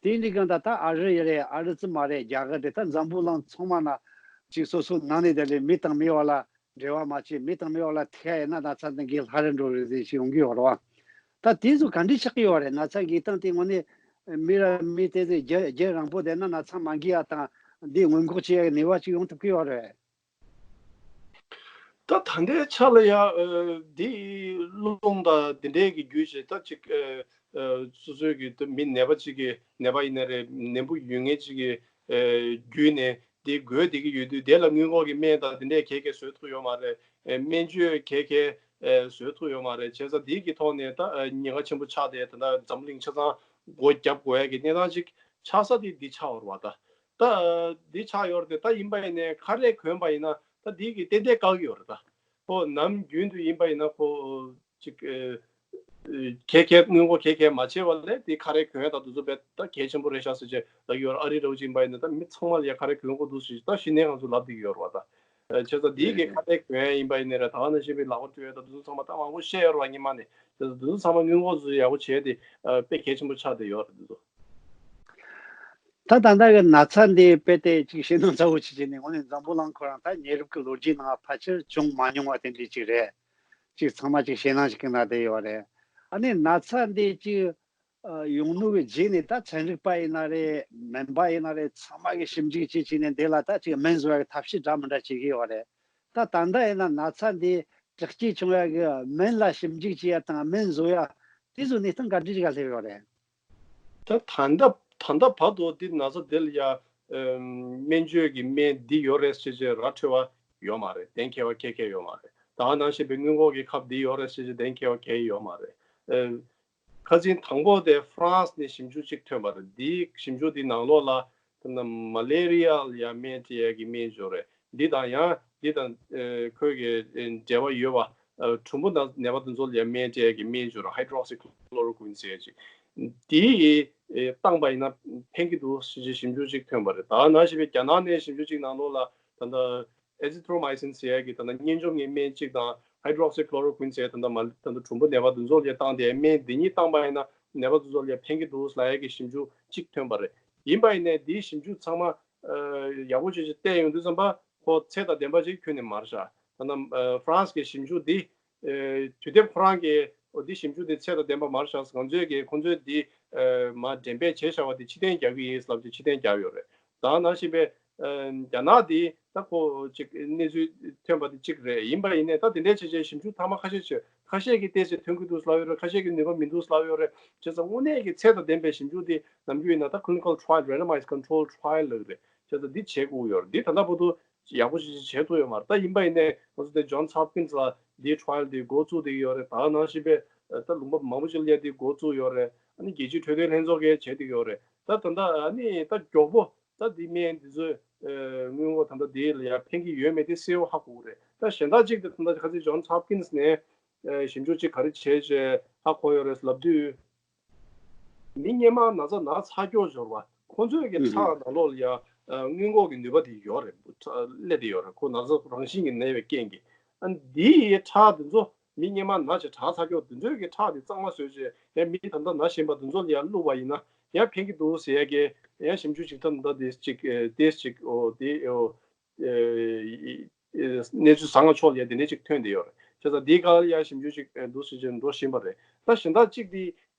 དེ་འདྲའི་གི་ད་ད་ཨ་རི་ཡ་རེད། ཨ་རི་ཙམ་མ་རེད། རྒྱ་གར་དེ་ད་འཛམ་བུ་གླིང་ཚང་མ་ན་ཅིག་སོ་སོ་ནང་ནས་དེ་ལས་མི་དང་མི་བར་ལ་འབྲེལ་བ་མ་བྱེད། མི་དང་མི་བར་ལ་ཐུག་ཡ་ཡིན་ན་ན་ཚ་འདི་འགོས་སླ་རུ་འགྲོ་རེད་ཟེར་ཞིག་ཡོང་གི་ཡོད་རེད་བ། ད་དེ་ཚོ་ག་འདྲ་ཆགས་ཀྱི་ཡོད་རེད། ན་ཚ་འགོས་སྟངས་དེ་དངོས་གནས་མི་ར་མི་དེ་ཚོས་རྒྱུན་རྒྱུན་རིང་པོ་བསྡད་ན་ན་ཚ་མ་འགོས་ཡ་དང་འདི་སྔོན་འགོག་བྱེད་ཡ་གི་ནུས་པ་ཅིག་ཡོང་ཐུབ་ཀྱི་ཡོད་རེད། ད་ད་ལྟའི་ཆ་ལ་ཡ་ཨ་འདི་རླུང་དང་འདི་འདྲའི་གི་རྒྱུ་བྱས་ད་ཅིག་ཨ་ཨ་སོ་སོའི་གི་ད་མི་ནད་པ་ཅིག་གི་ནད་པ་ཡིན་ན་རེད། ནད་འབུ་ཡོད་མཁན་ཅིག་གི་ཨ་བརྒྱུད་ནས་འདི་འགོས་བསྡད་ཀྱི་ཡོད་དུས་དེ་ལ་སྔོན་འགོག་གི་སྨན་དང་འདི་འདྲས་ག་ག་བཟོས་ཐུབ་ཡོད་མ་རེད། ཨ་སྨན་བཅོས་ག་ག་ཨ་བཟོས་ཐུབ་ཡོད་མ་རེད། བྱས་ཙང་འདི་གི་ཐོག་ནས་ད་ཨ་ཉེན་ཁ་ཆེན་པོ་ཆགས་ཏེ་ད་ལྟ་འཛམ་གླིང་ཆ་ཚང་སྒོ་བརྒྱབ་དགོས་ཡ་གི་གནས་སྟངས་ཅིག་ཆགས་ས་དེ་འདི་ཆགས་ཡོད་རེད་བ། ད་ད་འདི་ཆགས་ཡོད་རེད་དེ། ད་ཡིན་པ་ཡིན་ནའི་ཁ་རས་གོན་པ་ཡིན་ན་ད་འདི་གི་ཏན་ཏན་བཀག་གི་ཡོད་རེད། ད་ཁོ་ནམ་རྒྱུན་དུ་ཡིན་པ་ཡིན་ན་ཁོ་ཅིག་ཨེ་ གལ་གལ་སྔོན་འགོག་གལ་གལ་མ་བྱས་པ་ལས་དེ་ཁ་རས་གོན་ཡ་དང་དེ་ཚོ་བས་ད་གལ་ཆེན་པོ་རེད་ཤག་ཟེར་བྱས་ལབ་ཀྱི་ཡོད་རེད། ཨ་རི་རེད་ཅིག་ཡིན་པ་ཡིན་ན་ད་མི་ཚང་མ་ལ་ཡ་ཁ་རས་གོན་དགོས་འདུག་ཟེར་ད་གཞི་ནས་ང་ཚོ་ལབ་བསྡད་ཀྱི་ཡོད་རེད་བ། ད་བྱས་ཙང་དེའི་གི་ཁ་རས་གོན་ཡ་ཡིན་པ་ཡིན་ནའི་རེད། ད་ག་ནང་བཞིན་པའི་ལག་པ་བཀྲུ་ཡ་ད་དེ་ཚོ་ཚང་མ་ད་མང་པོ་བཤད་ཡོད་རེད་བ། སྔོན་མ་ནས་དེ་ཚོ་དེ་ཚོ་ཚང་མ་སྔོན་འགོག་ཚོ་ཡག་པོ་བྱས་ཏེ་དཔེ་གལ་ཆེན་པོ་ཆགས་བསྡད་ཡོད་རེད། དེ་ཚོ། ད་ད་ལྟ་གི་ན་ཚ་འདི་དཔེ་དེ་ཅིག་ཞེད་སྣང་ཚ་བོ་ཅིག་བྱས་ནས་དངོས་གནས་འཛམ་བུ་གླིང་ཁོ་རང་ད་ཉེ་རབས་ཀྱི་ལོ་རྒྱུས་ནང་ཕལ་ཆེར་བྱུང་མ་མྱོང་བ་དེ་འདྲ་ཅིག་རེད། ཅིག་ཚང་མ་ཅིག་ཞེད་སྣང་ཞིག་གི་ནང་བསྡད་ཡོད་རེད། ཨ་ནི་ན་ཚ་འདི་ཅིག་ཡོང་ནུས་པའི་རྗེས་ནས་ད་ཚན་རིག་པ་ཡིན་ན་རེད། སྨན་པ་ཡིན་ན་རེད། ཚང་མ་གི་ཞིབ་འཇུག་བྱས་བྱས་ནས་འདི་ལ་ད་ཅིག་སྨན་བཟོ་བའི་ཐབས་ཤེས་འདྲ་མི་འདྲ་བྱེད་ཀྱི་ཡོད་རེད། ད་ད་ལྟ་ཡིན་ན་ན་ཚ་འདི་དྲག་སྐྱེད་བྱུང་ཡ་གི་སྨན་ལ་ཞིབ་འཇུག་བྱེད་ཡ་དང་སྨན་བཟོ་ཡ་དེ་ཚོ་གནས་སྟངས་ག་འདྲ་ཅིག་ལ་སླེབས་ཡོད་རེད། ད་ད་ལྟ་ད་ལྟ་བར་དུ་འདི་ན་ཚ་འདི་ལ་ཡ་སྨན་བཅོས་ཀྱི་སྨན་འདི་ཡོད་རེད་ཟེར་བྱས་ར་འཕྲོད་པ་ཡོད་མ་རེད། གཏན་འཁེལ་བ་གལ་གལ་ཡོད་མ་རེད། ད་ག་ནང་བཞིན་པའི་སྔོན་འགོག་གི་ཁབ་འདི་ཡོད་རེད་ཟེར་བྱས་གཏན་འཁེལ་བ་གལ་ཡོད་མ་རེད། ཁ་སང་དང་པོ་དེ་ཧྥ་རན་སི་ནས་ཞིབ་འཇུག་ཅིག་ཐོན་པ་རེད། འདིའི་ཞིབ་འཇུག་འདི་ནང་ལོགས་ལ་ད་ལྟ་མ་ལེ་རི་ཡ་ལ་ཡ་སྨན་སྤྲད་ཡ་གི་སྨན་བཅོས་རེད། འདི་དང་ཡང་འདི་དང་ཁོས་ཀྱི་འབྲེལ་བ་ཡོད་པ། གྲུམ་བུ་ནང་ནད་པ་དེ་ཚོ་ལ་ཡ་སྨན་སྤྲད་ཀྱི་སྨན་བཅོས་ར་ཧའི་ཌོག་སི་ཁོ་ལོ་རོ་ཀུན་ཟེར་ཅིག་འདི་བཏང་པ་ཡིན་ན་ཕན་གྱི་འདུག་ཞེས་ཞིབ་འཇུག་ཅིག་ཐོན་པ་རེད། ད་ནང་བཞིན་པའི་རྒྱ་ནག་ནས་ཞིབ་འཇུག་ཅིག་ནང་ལོགས་ལ་ད་ལྟ་ཨེ་ཛི་ཐོ་རོ་མའི་སིན་ཟེར་ཡ་གི་ད་ལྟ་གཉན་འཇོམས་ཀྱི་སྨན་གཅིག་དང་ཧའི་ཌོག་སི་ཁོ་ལོ་རོ་ཀུན་ཟེར་ད་ལྟ་མ་ད་ལྟ་གྲུམ་བུ་ནད་པ་དེ་ཚོ་ལ་ཡ་བཏང་སྟེ་སྨན་འདི་གཉིས་བཏང་པ་ཡིན་ན་ནད་པ་དེ་ཚོ་ལ་ཡ་ཕན་གྱི་འདུག་ལབ་ཡ་གི་ཞིབ་འཇུག་གཅིག་ཐོན་པ་རེད། ཡིན་པ་ཡིན་ནའི་འདིའི་ཞིབ་འཇུག་ཚང་མ་ཡག་པོ་བྱས་བྱས་བལྟས་ཡོང་དུས་ཙམ་པ་ཁོ་ཚད་དང་ལྡན་པ་ཞིག་ཁྱོན་ནས་མ་རེད་ཤག་ད་ལྟ་ཧྥ་རན་སི་གི་ཞིབ་འཇུག་འདི་དུས་དེབ་ཁོ་རང་གིས་འོ་འདི་ཞིབ་འཇུག་འདི་ཚད་དང་ལྡན་པ་མ་རེད་ཤག་ང་ཚོས་ཀྱིས་ཁོང་ཚོས་འདི་མ་འགྲེམས་སྤེལ་བྱས་བཞག་པ་འདི་ཕྱིར་འཐེན་རྒྱག་གི་ཡིན་ལབ་ཅིག་ཕྱིར་འཐེན་རྒྱག་ཡོད་རེད། ད་ནང་བཞིན་པའི་རྒྱ་ནག་འདི་ད་ཁོ་ཅིག་གནས་ཚུལ་ཐོན་པ་འདི་གཅིག་རེད། ཡིན་པ་ཡིན་ནའི་ད་དེ་འདྲའི་བྱས་བྱས་ཞིབ་འཇུག་མཐའ་མ་ཁ་ཤས་བྱས་ཁ་ཤས་ཀྱིས་ཏོག་ཙམ་ཐོན་གྱི་འདུག་ལབ་ཡོད་རེད། ཁ་ཤས་ཀྱིས་ནུས་པ་མི་འདུག་ལབ་ཡོད་རེད། བྱས་ཙང་དངོས་གནས་ཀྱི་ཚད་དང་ལྡན་པའི་ཞིབ་འཇུག་འདི་ནམ་རྒྱུན་ཡིན་ན་ད་clinical trial randomized control trial ལབ་ཀྱི་རེད། བྱས་ཙང་འདི་བྱེད་དགོས་ཡོད་རེད། འདི་ད་ལྟ་བར་དུ་ཡག་པོ་ཞིག་བྱེད་ཐུབ་ཡོད་མ་རེད། ད་ཡིན་པ་ཡིན་ནའི་ང་ཚོ་དེ་Johns Hopkins ལ་འདིའི་trial འདི་འགོ་བཙུགས་བསྡད་ཀྱི་ཡོད་རེད། ད་ནང་བཞིན་པའི་ད་ལུང་པ་མང་པོ་ཞིག་ལ་འདི་འགོ་བཙུགས་ཡོད་རེད། ཨ་ནི་རྒྱལ་སྤྱིའི་འཕྲོད་བསྟེན་ལྷན་ཚོགས་ཀྱིས་བྱེད་བསྡད་ཀྱི་ཡོད་རེད། ད་ད་ལྟ་ཨ་ནི་ད་མགྱོགས་པོ་ད་འདི་སྨན་འདི་ཚོས་སྔོན་འགོག་ད་ལྟ་འདི་ལ་ཡང་ཕན་གྱི་ཡོད་མེད་དེ་གསལ་པོ་ཧ་གོ་གི་རེད། ད་གཞན་དག་ཅིག་དེ་ད་ལྟ་ཁ་སང་Johns Hopkins ནས་ཞིབ་འཇུག་ཅིག་ག་རེ་བྱས་བྱས་ཧ་གོ་ཡོད་རེད་ལབ་དུས། མི་སྔོན་མ་ན་ཚ་ན་ཚ་ཀྱོག་འབྱོར་བ་ཁོང་ཚོའི་གི་ཁྲག་ནང་ལོགས་ལ་ཡང་སྔོན་འགོག་གི་ནུས་པ་དེ་ཡོད་རེད། སླེབས་དེ་ཡོད་རེད། ཁོ་ན་ཚ་རང་བཞིན་གྱི་ན་བའི་རྐྱེན་གྱིས། ཨ་འདིའི་ཁྲག་དེ་ཚོ་མི་སྔོན་མ་ན་ཆེ་དྲག་ཚ་ཀྱོག་དེ་ཚོའི་གི་ཁྲག་དེ་གཙང་མ་བཟོས་བྱས་ཡང་མི་ད་ལྟ་ན་བཞིན་པ་དེ་ཚོ་ལ་ཡང་བླུགས་པ་ཡིན་ན་ཡང་ཕན་གྱི་འདུག་ཟེར་ཡ་གི་ཡང་ཞིབ་འཇུག་ཅིག་ད་ལྟ་དེ་ཅིག་དེ་ཅིག་འོ་དེ་འོ། གནས་ཚུལ་བཟང་ང་ཕྱོགས་ལ་དེ་འདྲ་ཅིག་ཐོན་བསྡད་ཡོད་རེད། བྱས་ཙང་འདིའི་སྒང་ལ་ཡང་ཞིབ་འཇུག་ཅིག་འདུག་ཟེར་བྱས་འགྲོ་བཞིན་པ་རེད། ད་གཞན་དག་ཅིག་འདི་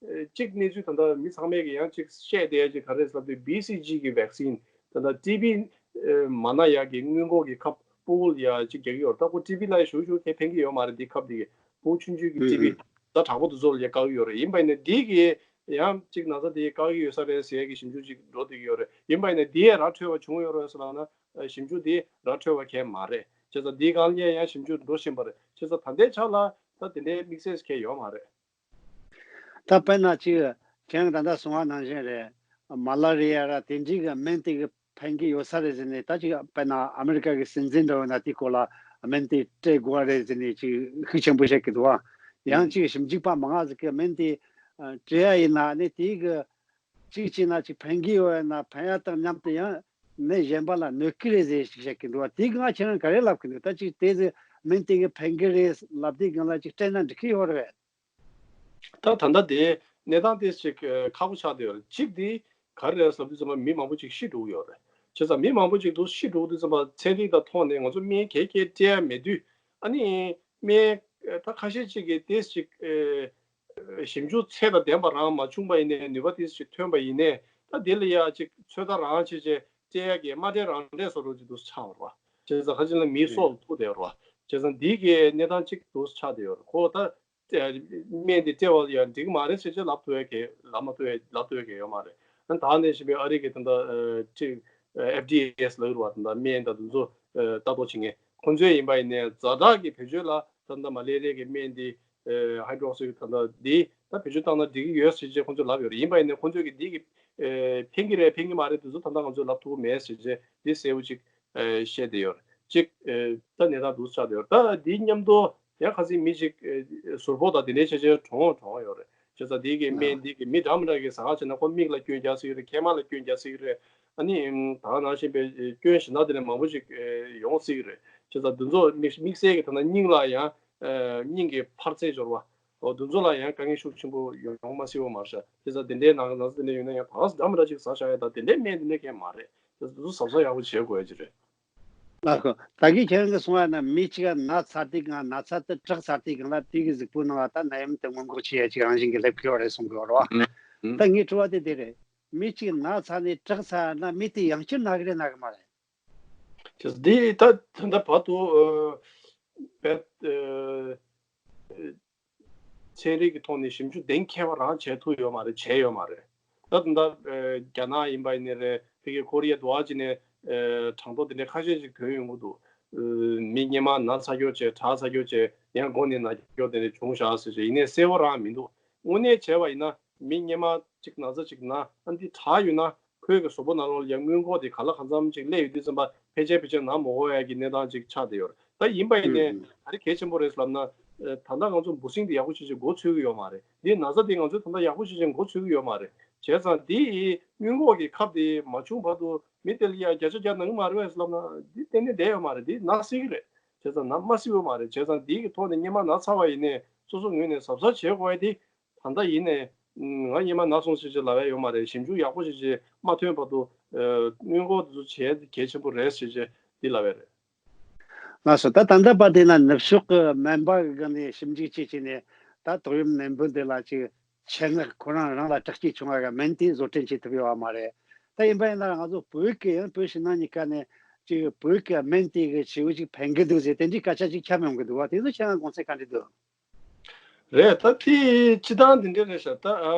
གཅིག་གནས་ཚུལ་ད་ལྟ་མི་ཚང་མས་ཀྱི་ཡང་ཅིག་བཤད་བསྡད་ཡ་ཅིག་ག་རེ་ཟེར་ན་བི་སི་ཇི་གི་vaccine ད་ལྟ་ཊི་བི་མ་ན་ཡ་གི་སྔོན་འགོག་གི་ཁབ་ཕྲུ་གུ་ལ་ཡ་ཅིག་རྒྱག་གི་ཡོད་རེད། ད་ཁོ་ཊི་བི་ལ་ཡ་ཞུ་ཞུ་ཁྱད་ཕན་གྱི་ཡོད་མ་རེད། འདི་ཁབ་འདི་གི་ཕྲུ་གུ་ཆུང་ཆུང་གི་ཊི་བི་ད་དྲག་པོ་དེ་ཚོ་ལ་ཡ་བཀག་གི་ཡོད་རེད། ཡིན་པ་ཡིན་ན་འདི་གི་ཡང་ཅིག་ན་ཚ་དེ་བཀག་གི་ཡོད་ས་རེད་ཟེར་ཡ་གི་ཞིབ་འཇུག་ཅིག་འགྲོ་བསྡད་ཀྱི་ཡོད་རེད། ཡིན་པ་ཡིན་ན་འདི་ཡ་ར་འཕྲོད་པ་བྱུང་ཡོད་རེད་ཟེར་ལབ་ན། ཞིབ་འཇུག་འདི་ར་འཕྲོད་པ་གང་ཡང་མ་རེད། བྱས་ཙང་འདིའི་སྒང་ལ་ཡང་ཞིབ་འཇུག་འགྲོ་བཞིན་པ་རེད། བྱས་ཙང་ད་ལྟའི་ཆ་ལ་ད་དེ་འདྲའི་དམིགས་བསལ་གང་ཡང་ཡོད་མ་རེད། ད་དཔེར་ན་ཅིག་ཁྱེད་རང་ད་ལྟ་གསུངས་པ་ནང་བཞིན་རེད། མ་ལ་རི་ཡ་ར་དེ་འདྲའི་གི་སྨན་དེ་གི་ཕན་གྱི་ཡོད་ས་རེད་ཟེར་ནས། ད་ཅིག་དཔེར་ན་ཨ་མི་རི་ཀ་གི་སྲིད་འཛིན་འདྲ་བོ་ན་དེའི་སྐོར་ལ་སྨན་དེ་སྤྲད་དགོས་པ་རེད་ཟེར་ནས་ཅིག་ཤུགས་ཆེན་པོ་བཤད་ཀྱི་འདུག་ཨ། ཡང་ཅིག་ཞིབ་འཇུག་པ་མང་ང་ཟིག་གིས་སྨན་དེ་སྤྲད་ཡ་ཡིན་ན་ནི་དེའི་གི་ཅིག་བྱས་ན་ཅིག་ཕན་གྱི་ཡོད་ན་ཕན་ཡ་དང་མཉམ་དུ་ཡང་མི་གཞན་པ་ལ་གནོད་ཀྱི་རེད་ཟེར་ཞིག་བཤད་ཀྱི་འདུག་བ། དེའི་སྒང་ཁྱེད་རང་ག་རེ་ལབ་ཀྱི་འདུག་ད་ཅིག་དེ་ཟེར་སྨན་དེ་གི་ཕན་གྱི་རེད་ལབ་དེའི་སྒང་ལ་ཅིག་སྤྲད་ན་འགྲིག་གི་ཡོད་རེད། ད་ད་ལྟ་དེ་གནས་སྟངས་དེ་ཅིག་ཁག་པོ་ཆགས་བསྡད་ཡོད་རེད། གཅིག་དེ་ག་རེ་རེད་ཟེར་དུས་ཙམ་པ་མི་མང་པོ་ཅིག་ཤི་འགྲོ་གི་ཡོད་རེད། བྱས་ཙང་མི་མང་པོ་ཅིག་འདུག་ཤི་འགྲོ་དུས་ཙམ་པ་ཚན་རིག་དང་ཐོག་ནས་ང་ཚོ་སྨན་གས་གས་སྤྲད་ཡ་མེད་དུས་ཨ་ནི་སྨན་ད་ཁ་ཤས་ཅིག་གིས་དེ་ཅིག་ཞིབ་འཇུག་ཚད་དང་ལྡན་པ་རང་མ་བྱུང་པ་ཡིན་ནའི་ནུས་པ་དེ་ཞིག་ཐོན་པ་ཡིན་ནའི་ད་དེ་ལ་ཡ་ཅིག་ཚོད་ལྟ་རང་བྱས་བྱས་སྤྲད་ཡ་གི་མ་སྤྲད་རང་སྤྲད་བཟོ་འདྲ་ཅིག་འདུག་ཆགས་པ་རེད་བ། བྱས་ཙང་ཁ་ཅིག་ལ་མིའི་སྲོག་ལ་ཐུག་བསྡད་པ་རེད་བ། བྱས་ཙང་འདི་གའི་གནས་སྟངས་ཅིག་འདུག་ཆགས་བསྡད་ཡོད་རེད། ཁོ་ད་སྨན་དེ་སྤྲད་པ་ལ་ཡ་འགྲིག་གི་མ་རེད་ཟེར་བྱས་ལབ་ཐུབ་ཡ་གི་ལབ་མ་ཐུབ་ཡ་ལབ་ཐུབ་ཡ་གི་ཡོད་མ་རེད། ད་ནས་བཞིན་པའི་ཨ་རི་གི་ད་ལྟ་ཅིག་ཨེཕ་ཌི་ཨེ་ལབ་ཡོད་རེད་བ། ད་ལྟ་སྨན་དང་དེ་ཚོ་ལྟ་རྟོག་བྱེད་མཁན་ཁོང་ཚོས་ཡིན་པ་ཡིན་ནའི་ཛ་དྲག་གི་བེད་སྤྱོད་ལ་ད་ལྟ་མ་ལེ་རིཡ་གི་སྨན་འདི་ཧའི་ཌོག་སི་ད་ལྟ་འདི་ད་བེད་སྤྱོད་བཏང་ན་འགྲིག་གི་ཡོད་ཟེར་བྱས་ཁོང་ཚོས་ལབ་ཡོད་རེད། ཡིན་པ་ཡིན་ནའི་ཁོང་ཚོས་ཀྱི་འདི་གི་ཕན་གྱི་རེད་ཕན་གྱི་མ་རེད་དེ་ཚོ་ད་ལྟ་ང་ཚོས་ལབ་ཐུབ་ཀྱི་མེད་ཟེར་བྱས་འདི་གསལ་པོ་ཅིག་བཤད་བསྡད་ཡོད་རེད། ཅིག་ད་གནས་སྟངས་འདུག་ཆགས་བསྡད་ཡོད་རེད། ད་འདི་མཉམ་དུ་ ཡང་ཁ་སང་མི་གཅིག་ཟུར་ཕོག་དང་དེ་འདྲའི་ཆ་ཆེན་གྲོངས་གྲོངས་ཡོད་རེད། བྱས་ཙང་དེ་གི་སྨན་དེ་གི་མི་འདྲ་མི་འདྲ་གི་ཟ་ཁང་བྱས་ན་ཁོ་མིག་ལ་སྐྱོན་རྒྱག་སྲིད་རེད། མཁལ་མ་ལ་སྐྱོན་རྒྱག་སྲིད་རེད། ཨ་ནི་ད་ག་ནང་བཞིན་པའི་སྐྱོན་གཞན་དག་དེ་འདྲ་མང་པོ་ཞིག་ཡོང་སྲིད་རེད། བྱས་ཙང་འདི་ཚོ་དམིགས་དམིགས་བསལ་གྱི་ད་ལྟ་སྙིང་ལ་ཡང་སྙིང་གི་འཕར་ཚད་སྦྱོར་བ། འོ་འདི་ཚོ་ལ་ཡང་དཀའ་ངལ་ཤུགས་ཆེན་པོ་ཡོང་མ་སྲིད་པ་མ་རེད་ཤག་བྱས་ཙང་དེ་འདྲའི་ནང་ནང་ཚ་དེ་འདྲ་ཡོད་ན་ཡང་ད་ག་འདྲ་མི་འདྲ་ཅིག་ཟ་བཞག་ཡ་ད་དེ་འདྲའི་སྨན་དེ་འདྲ་གས་མ་རེད། བྱས་ཙང་འདི་ཚོ་གཟབ་གཟབ་ཡག་པོ་བྱེད་དགོས་ཡ་ཅིག་རེད། ལགས་སོ། ད་གིན་ཁྱེད་རང་གིས་གསུངས་པ་ན་མི་གཅིག་ག་ན་ཚ་དུས་སྒང་ན་ཚ་དེ་དྲག་ཚར་དུས་སྒང་ལ་དེ་གི་གཟུགས་པོའི་ནང་ལ་ད་ནད་ཡམས་དེ་སྔོན་འགོག་བྱེད་ཡ་ཅིག་རང་བཞིན་གྱིས་སླེབས་ཀྱི་ཡོད་རེད་གསུང་གི་ཡོད་རེད་བ། ད་ངའི་དྲི་བ་དེ་དེ་རེད། མི་གཅིག་ན་ཚ་ནས་དྲག་ཚར་ན་མི་དེ་ཡང་བསྐྱར་ན་གི་རེད་ན་གི་མ་རེད། དེ་འདི་ད་ད་ལྟ་བར་དུ་ཨ་བེད་ཨ་ཚན་རིག་གི་ཐོག་ནས་ཞིབ་འཇུག་གཏན་འཁེལ་བ་རང་བྱས་ཐུབ་ཡོད་མ་རེད། བྱས་ཡོད་མ་རེད། ད་ད་ལྟ་ཨ་རྒྱ་ནག་ཡིན་པ་ཡིན་ནའི་རེད། ཕ་གི་ཁོ་རི་ཡ་འདི་བ་ཅིག་ནས་ཨ་གྲངས་ཐོ་དེ་འདྲའི་ཁ་ཤས་ཅིག་ཐོན་ཡོང་གི་འདུག་ཨ་མི་སྔོན་མ་ན་ཚ་ཀྱོག་བྱས་དྲག་ཚ་ཀྱོག་བྱས་ཡང་མགོ་ནས་ན་ཀྱོག་དེ་འདྲ་བྱུང་བཞག་ཟེར་བྱས་ཡིན་ནའི་གསལ་པོ་རང་མི་འདུག་དངོས་གནས་བྱས་པ་ཡིན་ན་མི་སྔོན་མ་ཅིག་ན་ཚ་ཅིག་ན་ཨ་འདི་དྲག་ཡོད་ན། ཁོའི་གི་གཟུགས་པོ་ནང་ལོགས་ལ་ཡང་སྔོན་འགོག་དེ་ག་ལ་གང་འཚམ་ཅིག་སླེབས་ཡོད་དུས་ཙམ་པ་ཕལ་ཆེར་ཕལ་ཆེར་ན་མ་དགོས་ཡ་གི་གནས་སྟངས་ཅིག་ཆགས་བསྡད་ཡོད་རེད། ད་ཡིན་པ་ཡིན་ནའི་ག་རེ་གལ་ཆེན་པོ་རེད་ལབ་ན། ད་ལྟ་ང་ཚོ་འབུ་སྲིན་དེ་ཡག་པོ་ཞིག་ཅིག་འགོག་ཚུད་ཀྱི་ཡོད་མ་རེད། འདི་ན་ཚ་དེ་ང་ཚོས་ད་ལྟ་ཡག་པོ་ཞིག་ཅིག་འགོག་ཚུད་ཀྱི་ཡོད་མ་རེད། བྱས་ཙང་འདི་སྔོན་འགོག་གི་ཁབ་དེ་མ་བྱུང་བར་དུ་མི་དེ་ལ་ཡ་བརྒྱ་ཆ་བརྒྱ་ན་གི་མ་རེད་པས་ལབ་ན་འདི་གཏན་ནས་བསྡད་ཡོད་མ་རེད། འདི་ན་སྲིད་ཀྱི་རེད། བྱས་ཙང་ན་མ་སྲིད་ཡོད་མ་རེད། བྱས་ཙང་འདི་གི་ཐོག་ནས་སྔོན་མ་ན་ཚ་བ་ཡིན་ནའི་སོ་སོ་ངོས་ནས་གཟབ་གཟབ་བྱེད་དགོས་ཡ་དེ། ད་ལྟ་ཡིན་ནའི་ང་སྔོན་མ་ན་སོང་ཟེར་ཅིག་ལབ་ཡ་ཡོད་མ་རེད། ཞིབ་འཇུག་ཡག་པོ་ཞིག་ཅིག་མ་ཐོན་བར་དུ་སྔོན་འགོག་དེ་ཚོ་བྱེད་གལ་ཆེན་པོ་རེད་ཟེར་ཅིག་འདི་ལབ་ཡ་རེད། ལགས་སོ། ད་ད་ལྟ་བར་དེ་ན་ནུབ་ཕྱོགས་ཀྱི་སྨན་པ་གི་སྒང་ནས་ཞིབ་འཇུག་བྱེད་བྱས་ནས་ད་ཏོག་དབྱིབས་ནད་འབུ་འདི་ལ་ཅིག་ཆེད་མངགས་ཁོ་རང་རང་ལ་དྲག་སྐྱེད་བྱུང་བ་གི་སྨན་དེ་བཟོ་སྐྲུན་བྱེད་ཐུབ་ཡོད་པ་མ་རེད། ད་ཡིན་པ་ཡིན་ན་ང་ཚོ་བོད་ཀྱི་ཡང་བོད་ཕྱི་ནང་གཉིས་ཀ་ནས་ཅིག་བོད་ཀྱི་སྨན་དེ་གི་ཞེ་པོ་ཅིག་ཕན་གི་འདུག་ཟེར་དེ་འདྲའི་སྐད་ཆ་ཅིག་ཁྱབ་ཡོང་གི་འདུག་བ། དེ་ཚོ་ཁྱེད་རང་དགོངས་ཚུལ་ག་འདྲ་འདུག་རེད། ད་དེ་སྤྱི་བཏང་དེ་འདྲ་རེད་ཤག་ད་ཨ་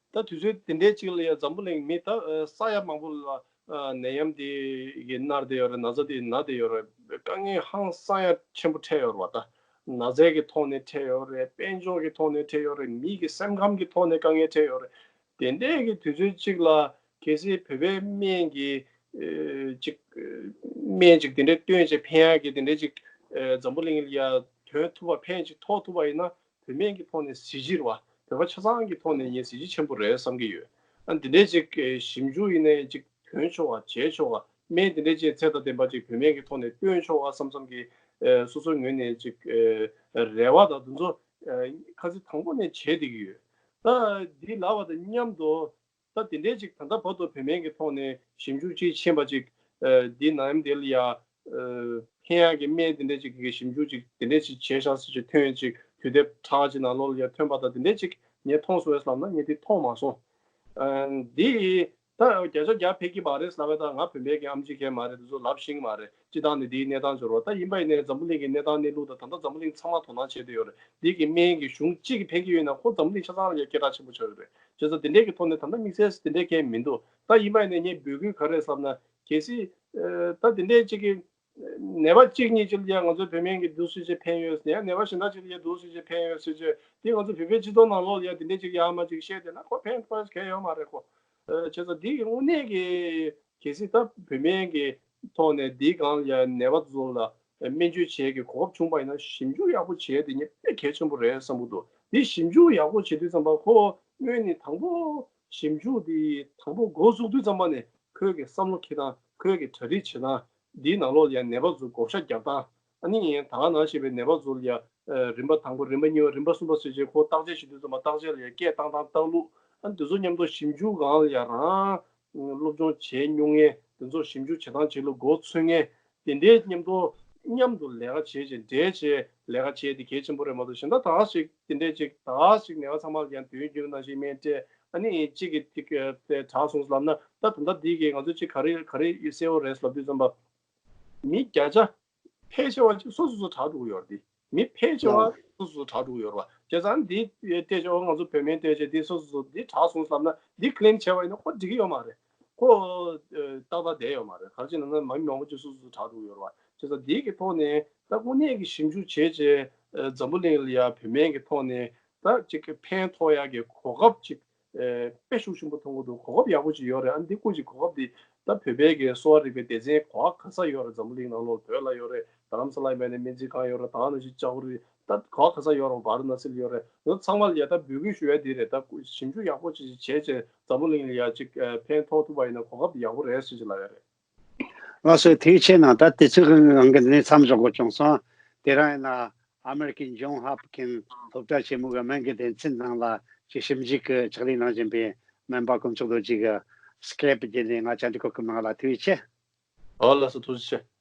ད་དུས་ཚོད་དེ་འདྲའི་ཅིག་ལ་ཡ་འཛམ་བུ་གླིང་མི་ད་ཨ་ས་ཡ་མང་པོ་ལ་ཨ་ནད་ཡམས་དེ་གི་མནར་བསྡད་ཡོད་རེད། ན་ཚ་དེ་ན་བསྡད་ཡོད་རེད། དཀའ་ངལ་ཧང་སང་ཡ་ཆེན་པོ་འཕྲད་ཡོད་རེད་བ། ད་ན་ཚའི་གི་ཐོག་ནས་འཕྲད་ཡོད་རེད། དཔལ་འབྱོར་གི་ཐོག་ནས་འཕྲད་ཡོད་རེད། མི་གི་སེམས་ཁམས་གི་ཐོག་ནས་དཀའ་ངལ་འཕྲད་ཡོད་རེད། དེ་འདྲའི་གི་དུས་ཚོད་ཅིག་ལ་གལ་སྲིད་བོད་པའི་སྨན་གྱི་ཨེ་ཅིག་ཨེ་སྨན་ཅིག་དེ་འདྲའི་བཏོན་བྱས་ཕན་ཡག་གི་དེ་འདྲའི་ཅིག་ཨེ་འཛམ་བུ་གླིང་ལ་ཡ་ཐོན་ཐུབ་པ་ཕན་ཅིག་ཐོགས་ཐུབ་པ་ཡིན་ན་བོད་སྨན་གྱི་ཐོག་ནས་གཟི་བརྗིད་རེད་བ། བོད་པ་ཆ་ཚང་གི་ཐོག་ནས་ངས་གཟི་བརྗིད་ཆེན་པོ་རེད་བསམ་གྱི་ཡོད། ཨ་འདི་འདྲའི་ཅིག་ཨེ་ཞིབ་འཇུག་ཡིན་ནའི་ཅིག་ཐོན་ཆོག་པ་བྱས་ཆོག་པ་སྨན་དེ་འདྲའི་ཅིག་ཚད་དང་ལྡན་པ་ཅིག་བོད་སྨན་གྱི་ཐོག་ནས་བཏོན་ཆོག་པ་བསམ་བསམ་གྱི་ཨེ་སོ་སོའི་ངོས་ནས་ཅིག་ཨེ་རེ་བ་དང་དེ་ཚོ་ཨེ་ཁ་སང་དང་པོ་ནས་བྱས་བསྡད་ཀྱི་ཡོད། ད་འདི་ལབ་པ་དང་མཉམ་དུ། ད་དེ་འདྲའི་ཅིག་ད་ལྟ་བར་དུ་བོད་སྨན་གྱི་ཐོག་ནས་ཞིབ་འཇུག་ཅིག་ཕྱིན་པ་ཅིག་ཨ་འདི་ནམ་དེ་ལ་ཡ་ཨ་ཕན་ཡག་གི་སྨན་དེ་འདྲའི་ཅིག་གི་ཞིབ་འཇུག་ཅིག་དེ་འདྲའི་ཅིག་བྱས་ཤག་ཟེར་ཅིག་ཐོན་ཅིག་དུས་དེབ་ཁྲག་ཅིག་ནང་ལོགས་ལ་ཡ་ཐོན་པ་དང་དེ་འདྲའི་ཅིག་ངས་མཐོང་སོང་བས་ལབ་ན་ངས་དེ་མཐོང་མ་སོང་། ཨ་འདི་ད་བརྒྱ་ཆ་བརྒྱ་ཕན་གྱི་མ་རེད་ལབ་པ་དང་ང་བོད་སྨན་གྱི་ཨེམ་ཆི་མཁན་མ་རེད། དེ་ཚོ་ལབ་ཤེས་ཀྱི་མ་རེད། སྤྱི་བཏང་ནས་འདིའི་གནས་སྟངས་འབྱོར་བ་ད་ཡིན་པ་ཡིན་ནའི་འཛམ་བུ་གླིང་གི་གནས་སྟངས་གནས་ལུགས་དང་ད་ལྟ་འཛམ་བུ་གླིང་ཚང་མ་དོ་སྣང་བྱེད་བསྡད་ཡོད་རེད། འདི་གི་སྨན་གྱི་གཞུང་གཅིག་གི་ཕན་གྱི་ཡོད་ན་ཁོ་འཛམ་བུ་གླིང་ཆ་ཚང་ལ་ཡང་སྐད་གྲགས་ཆེན་པོ་ཆགས་ཡོད་རེད། བྱས་ཙང་དེ་འདྲའི་གི་ཐོག་ནས་ད་ལྟ་དམིགས་བསལ་དེ་འདྲའི་གང་ཡང་མི་འདུག་ད་ཡིན་པ་ཡིན་ནའི་ངས་འབོད་སྐུལ་ག་རེ་བསམ་ན་གལ་སྲིད་ཨ་ད་དེ་འདྲའི་གཅིག་གི་ནད་པ་གཅིག་གཉིས་ཅིག་ལ་ཡང་ང་ཚོའི་བོད་སྨན་གྱི་འདུག་སེ་ཅིག་ཕན་ཡོད་ཟེར་ན་ཡང་ནད་པ་གཞན་དག་ཅིག་ལ་ཡང་འདུག་སེ་ཅིག་ཕན་ཡོད་ཟེར་ཅིག་དེ་ང་ཚོ་བོད་པའི་སྤྱི་ཚོགས་ནང་ལོགས་ལ་ཡང་དེ་འདྲའི་ཅིག་ཡར་མར་ཅིག་བཤད་བསྡད་ན་ཁོ་ཕན་ཐོགས་གང་ཡང་ཡོད་མ་རེད་ཁོ། ཨ་བྱས་ཙང་འདི་གི་དངོས་གནས་ཀྱི་གལ་སྲིད་ད་བོད་སྨན་གྱི་ཐོག་ནས་འདིའི་སྒང་ལ་ཡ་ནད་པ་ཚོ་ལ་སྨན་བཅོས་བྱེད་ཀྱི་གོ་སྐབས་བྱུང་པ་ཡིན་ན་ཞིབ་འཇུག་ཡག་པོ་བྱས་དེ་ངས་དཔེ་གལ་ཆེན་པོ་རེད་བསམ་གྱི་འདུག་འདི་ཞིབ་འཇུག་ཡག་པོ་བྱེད་དུས་ཙམ་པ་ཁོ་སྔོན་ནས་དང་པོ་ཞིབ་འཇུག་འདི་དང་པོ་འགོ་བཙུགས་དུས་ཙམ་པ་ནས་ཁོས་ཀྱི་བསམ་བློ་འཁྱེར་སྟངས་ཁོས་ཀྱི་གྲ་སྒྲིག་བྱེད་སྟངས་འདིའི་ནང་ལོགས་ལ་ཡ་ནད་པ་ཚོ་བགོ་བཤའ་རྒྱག་སྟངས་ཨ་ནི་ཡིན་ད་ག་ནང་བཞིན་པའི་ནད་པ་ཚོ་ལ་ཡ་རིམ་པ་དང་པོ་རིམ་པ་གཉིས་པ་རིམ་པ་གསུམ་པ་ཟེར་བྱས་ཁོ་བརྟག་དཔྱད་བྱེད་དུས་ཙམ་པ་བརྟག་དཔྱད་ལ་ཡ་སྐད་བཏང་སྟངས་བཏང་ལུགས་ཨ་ནི་འདི་ཚོ་མཉམ་དུ་ཞིབ་འཇུག་སྒང་ལ་ཡ་རང་སློབ་སྦྱོང་བྱས་མྱོང་མཁན་དེ་ཚོ་ཞིབ་འཇུག་བྱེད་སྟངས་བྱེད་ལུགས་མགོ་ཚོད་མཁན་དེ་འདྲའི་མཉམ་དུ་མཉམ་དུ་ལས་ཀ་བྱེད་ཅིང་འབྲེལ་བྱས་ལས་ཀ་བྱེད་དེ་གལ་ཆེན་པོ་རེད་མ་གཏོགས་གཞན་དག་དག་ཞིག་དེ་འདྲའི་ཅིག་དག་ཞིག་ནད་པ་ཚང་མ་ལ་ཡང་དུས་རྒྱུན་ནང་བཞིན་སྨན་སྤྲད་ཨ་ནི་གཅིག་གིས་དེ་དྲག་སོང་ལབ་ན་ད་ད་ལྟ་འདི་གི་ང་ཚོ་ཅིག་ག་རེ་ག་རེ་གསལ་བོ་རེད་ལབ་དུས་ཙམ་པ་མི་བརྒྱ་ཆ་ཕལ་ཆེ་བ་ཅིག་སོ་སོ་སོ་དྲག་འགྲོ་གི་ཡོད་རེད། དེ་མི་ཕལ་ཆེ་བ་སོ་སོ་སོ་དྲག་འགྲོ་གི་ཡོད་རེད་བ། བྱས་ཙང་འདི་བལྟས་ཆོག་ང་ཚོ་བོད་སྨན་བལྟས་ཆོག་འདི་སོ་སོ་སོ་འདི་དྲག་སོང་བསམ་ན་འདི་ཀི་ལེམ་བྱས་པ་ཡིན་ན་ཁོ་འགྲིག་གི་ཡོད་མ་རེད། ཁོ་ཏག་ཏག་བསྡད་ཡོད་མ་རེད། ག་རེ་བྱས་ན་ན་མི་མང་པོ་ཅིག་སོ་སོ་སོ་དྲག་འགྲོ་གི་ཡོད་རེད་བ། བྱས་ཙང་འདི་གི་ཐོག་ནས་ད་དངོས་གནས་ཀྱི་ཞིབ་འཇུག་བྱས་བྱས་འཛམ་བུ་གླིང་ལ་ཡ་བོད་སྨན་གྱི་ཐོག་ནས་ད་ཅིག་གི་ཕན་ཐོགས་ཡག་གི་གོ་སྐབས་ཅིག་ཨེ་དཔེ་ཤུགས་ཆེན་པོ་མཐོང་གི་འདུག་གོ་སྐབས་ཡག་པོ་ཅིག་ཡོད་རེད། ཨ་འདི་སྐུ་མཁྱེན་གོ་སྐབས་འདི་ད་བོད་པའི་གི་གསོ་བ་རིག་པའི་སྡེ་ཚན་གོ་ག་ག་ས་ཡོད་རེད། འཛམ་བུ་གླིང་ནང་ལོགས་བོད་ལ་ཡོད་རེད། རྡ་རམ་ས་ལ་ཡིན་པ་ཡིན་ན་སྨན་རྩིས་ཁང་ཡོད་རེད། ད་ག་ནང་བཞིན་ལྕགས་རི་ད་ག་བ་ག་ས་ཡོད་རུང་བ་ར་ན་སི་ལ་ཡོད་རེད། འོ་ཚང་མ་ལ་ཡ་ད་འབོད་སྐུལ་ཞུ་ཡ་དེ་རེད། ད་ཞིབ་འཇུག་ཡག་པོ་ཅིག་བྱས་བྱས་འཛམ་བུ་གླིང་ལ་ཡ་ཅིག་ཨ་ཕན་ཐོགས་ཐུབ་པ་ཡིན་ན་གོ་སྐབས་དེ་ཡག་པོ་རེད་ཟེར་ཅིག་ལབ་ཡ་རེད། ལགས་སོ། ཐུགས་རྗེ་ཆེ་གནང་། ད་དུས་ཚོད་རང་གི་ནས་མཚམས་འཇོག་དགོས་བྱུང་སོང་། དེ་རིང་ཡིན་ན་ཨ་མེ་རི་ཀའི་ཇོན་ཧོབ་ཀིན་སློབ་གྲྭ་ཆེན་མོ་གི་སྨན་གྱི་སྡེ་ཚན་ནང་ལ་ཅིག་ཞིབ་འཇུག་གི་ཕྱག་ལས་གནང་བཞིན་པའི་སྨན་པ་དཀོན་མཆོག་རྡོ་རྗེ་གི་སྐེབ་བརྒྱུད་ནས་ང་བཅར་འདྲི་གོ་སྐབས་གནང་བ་ལ་ཐུགས་རྗེ་ཆེ། ཨོ་ལགས་སོ། ཐུགས་རྗེ་ཆེ།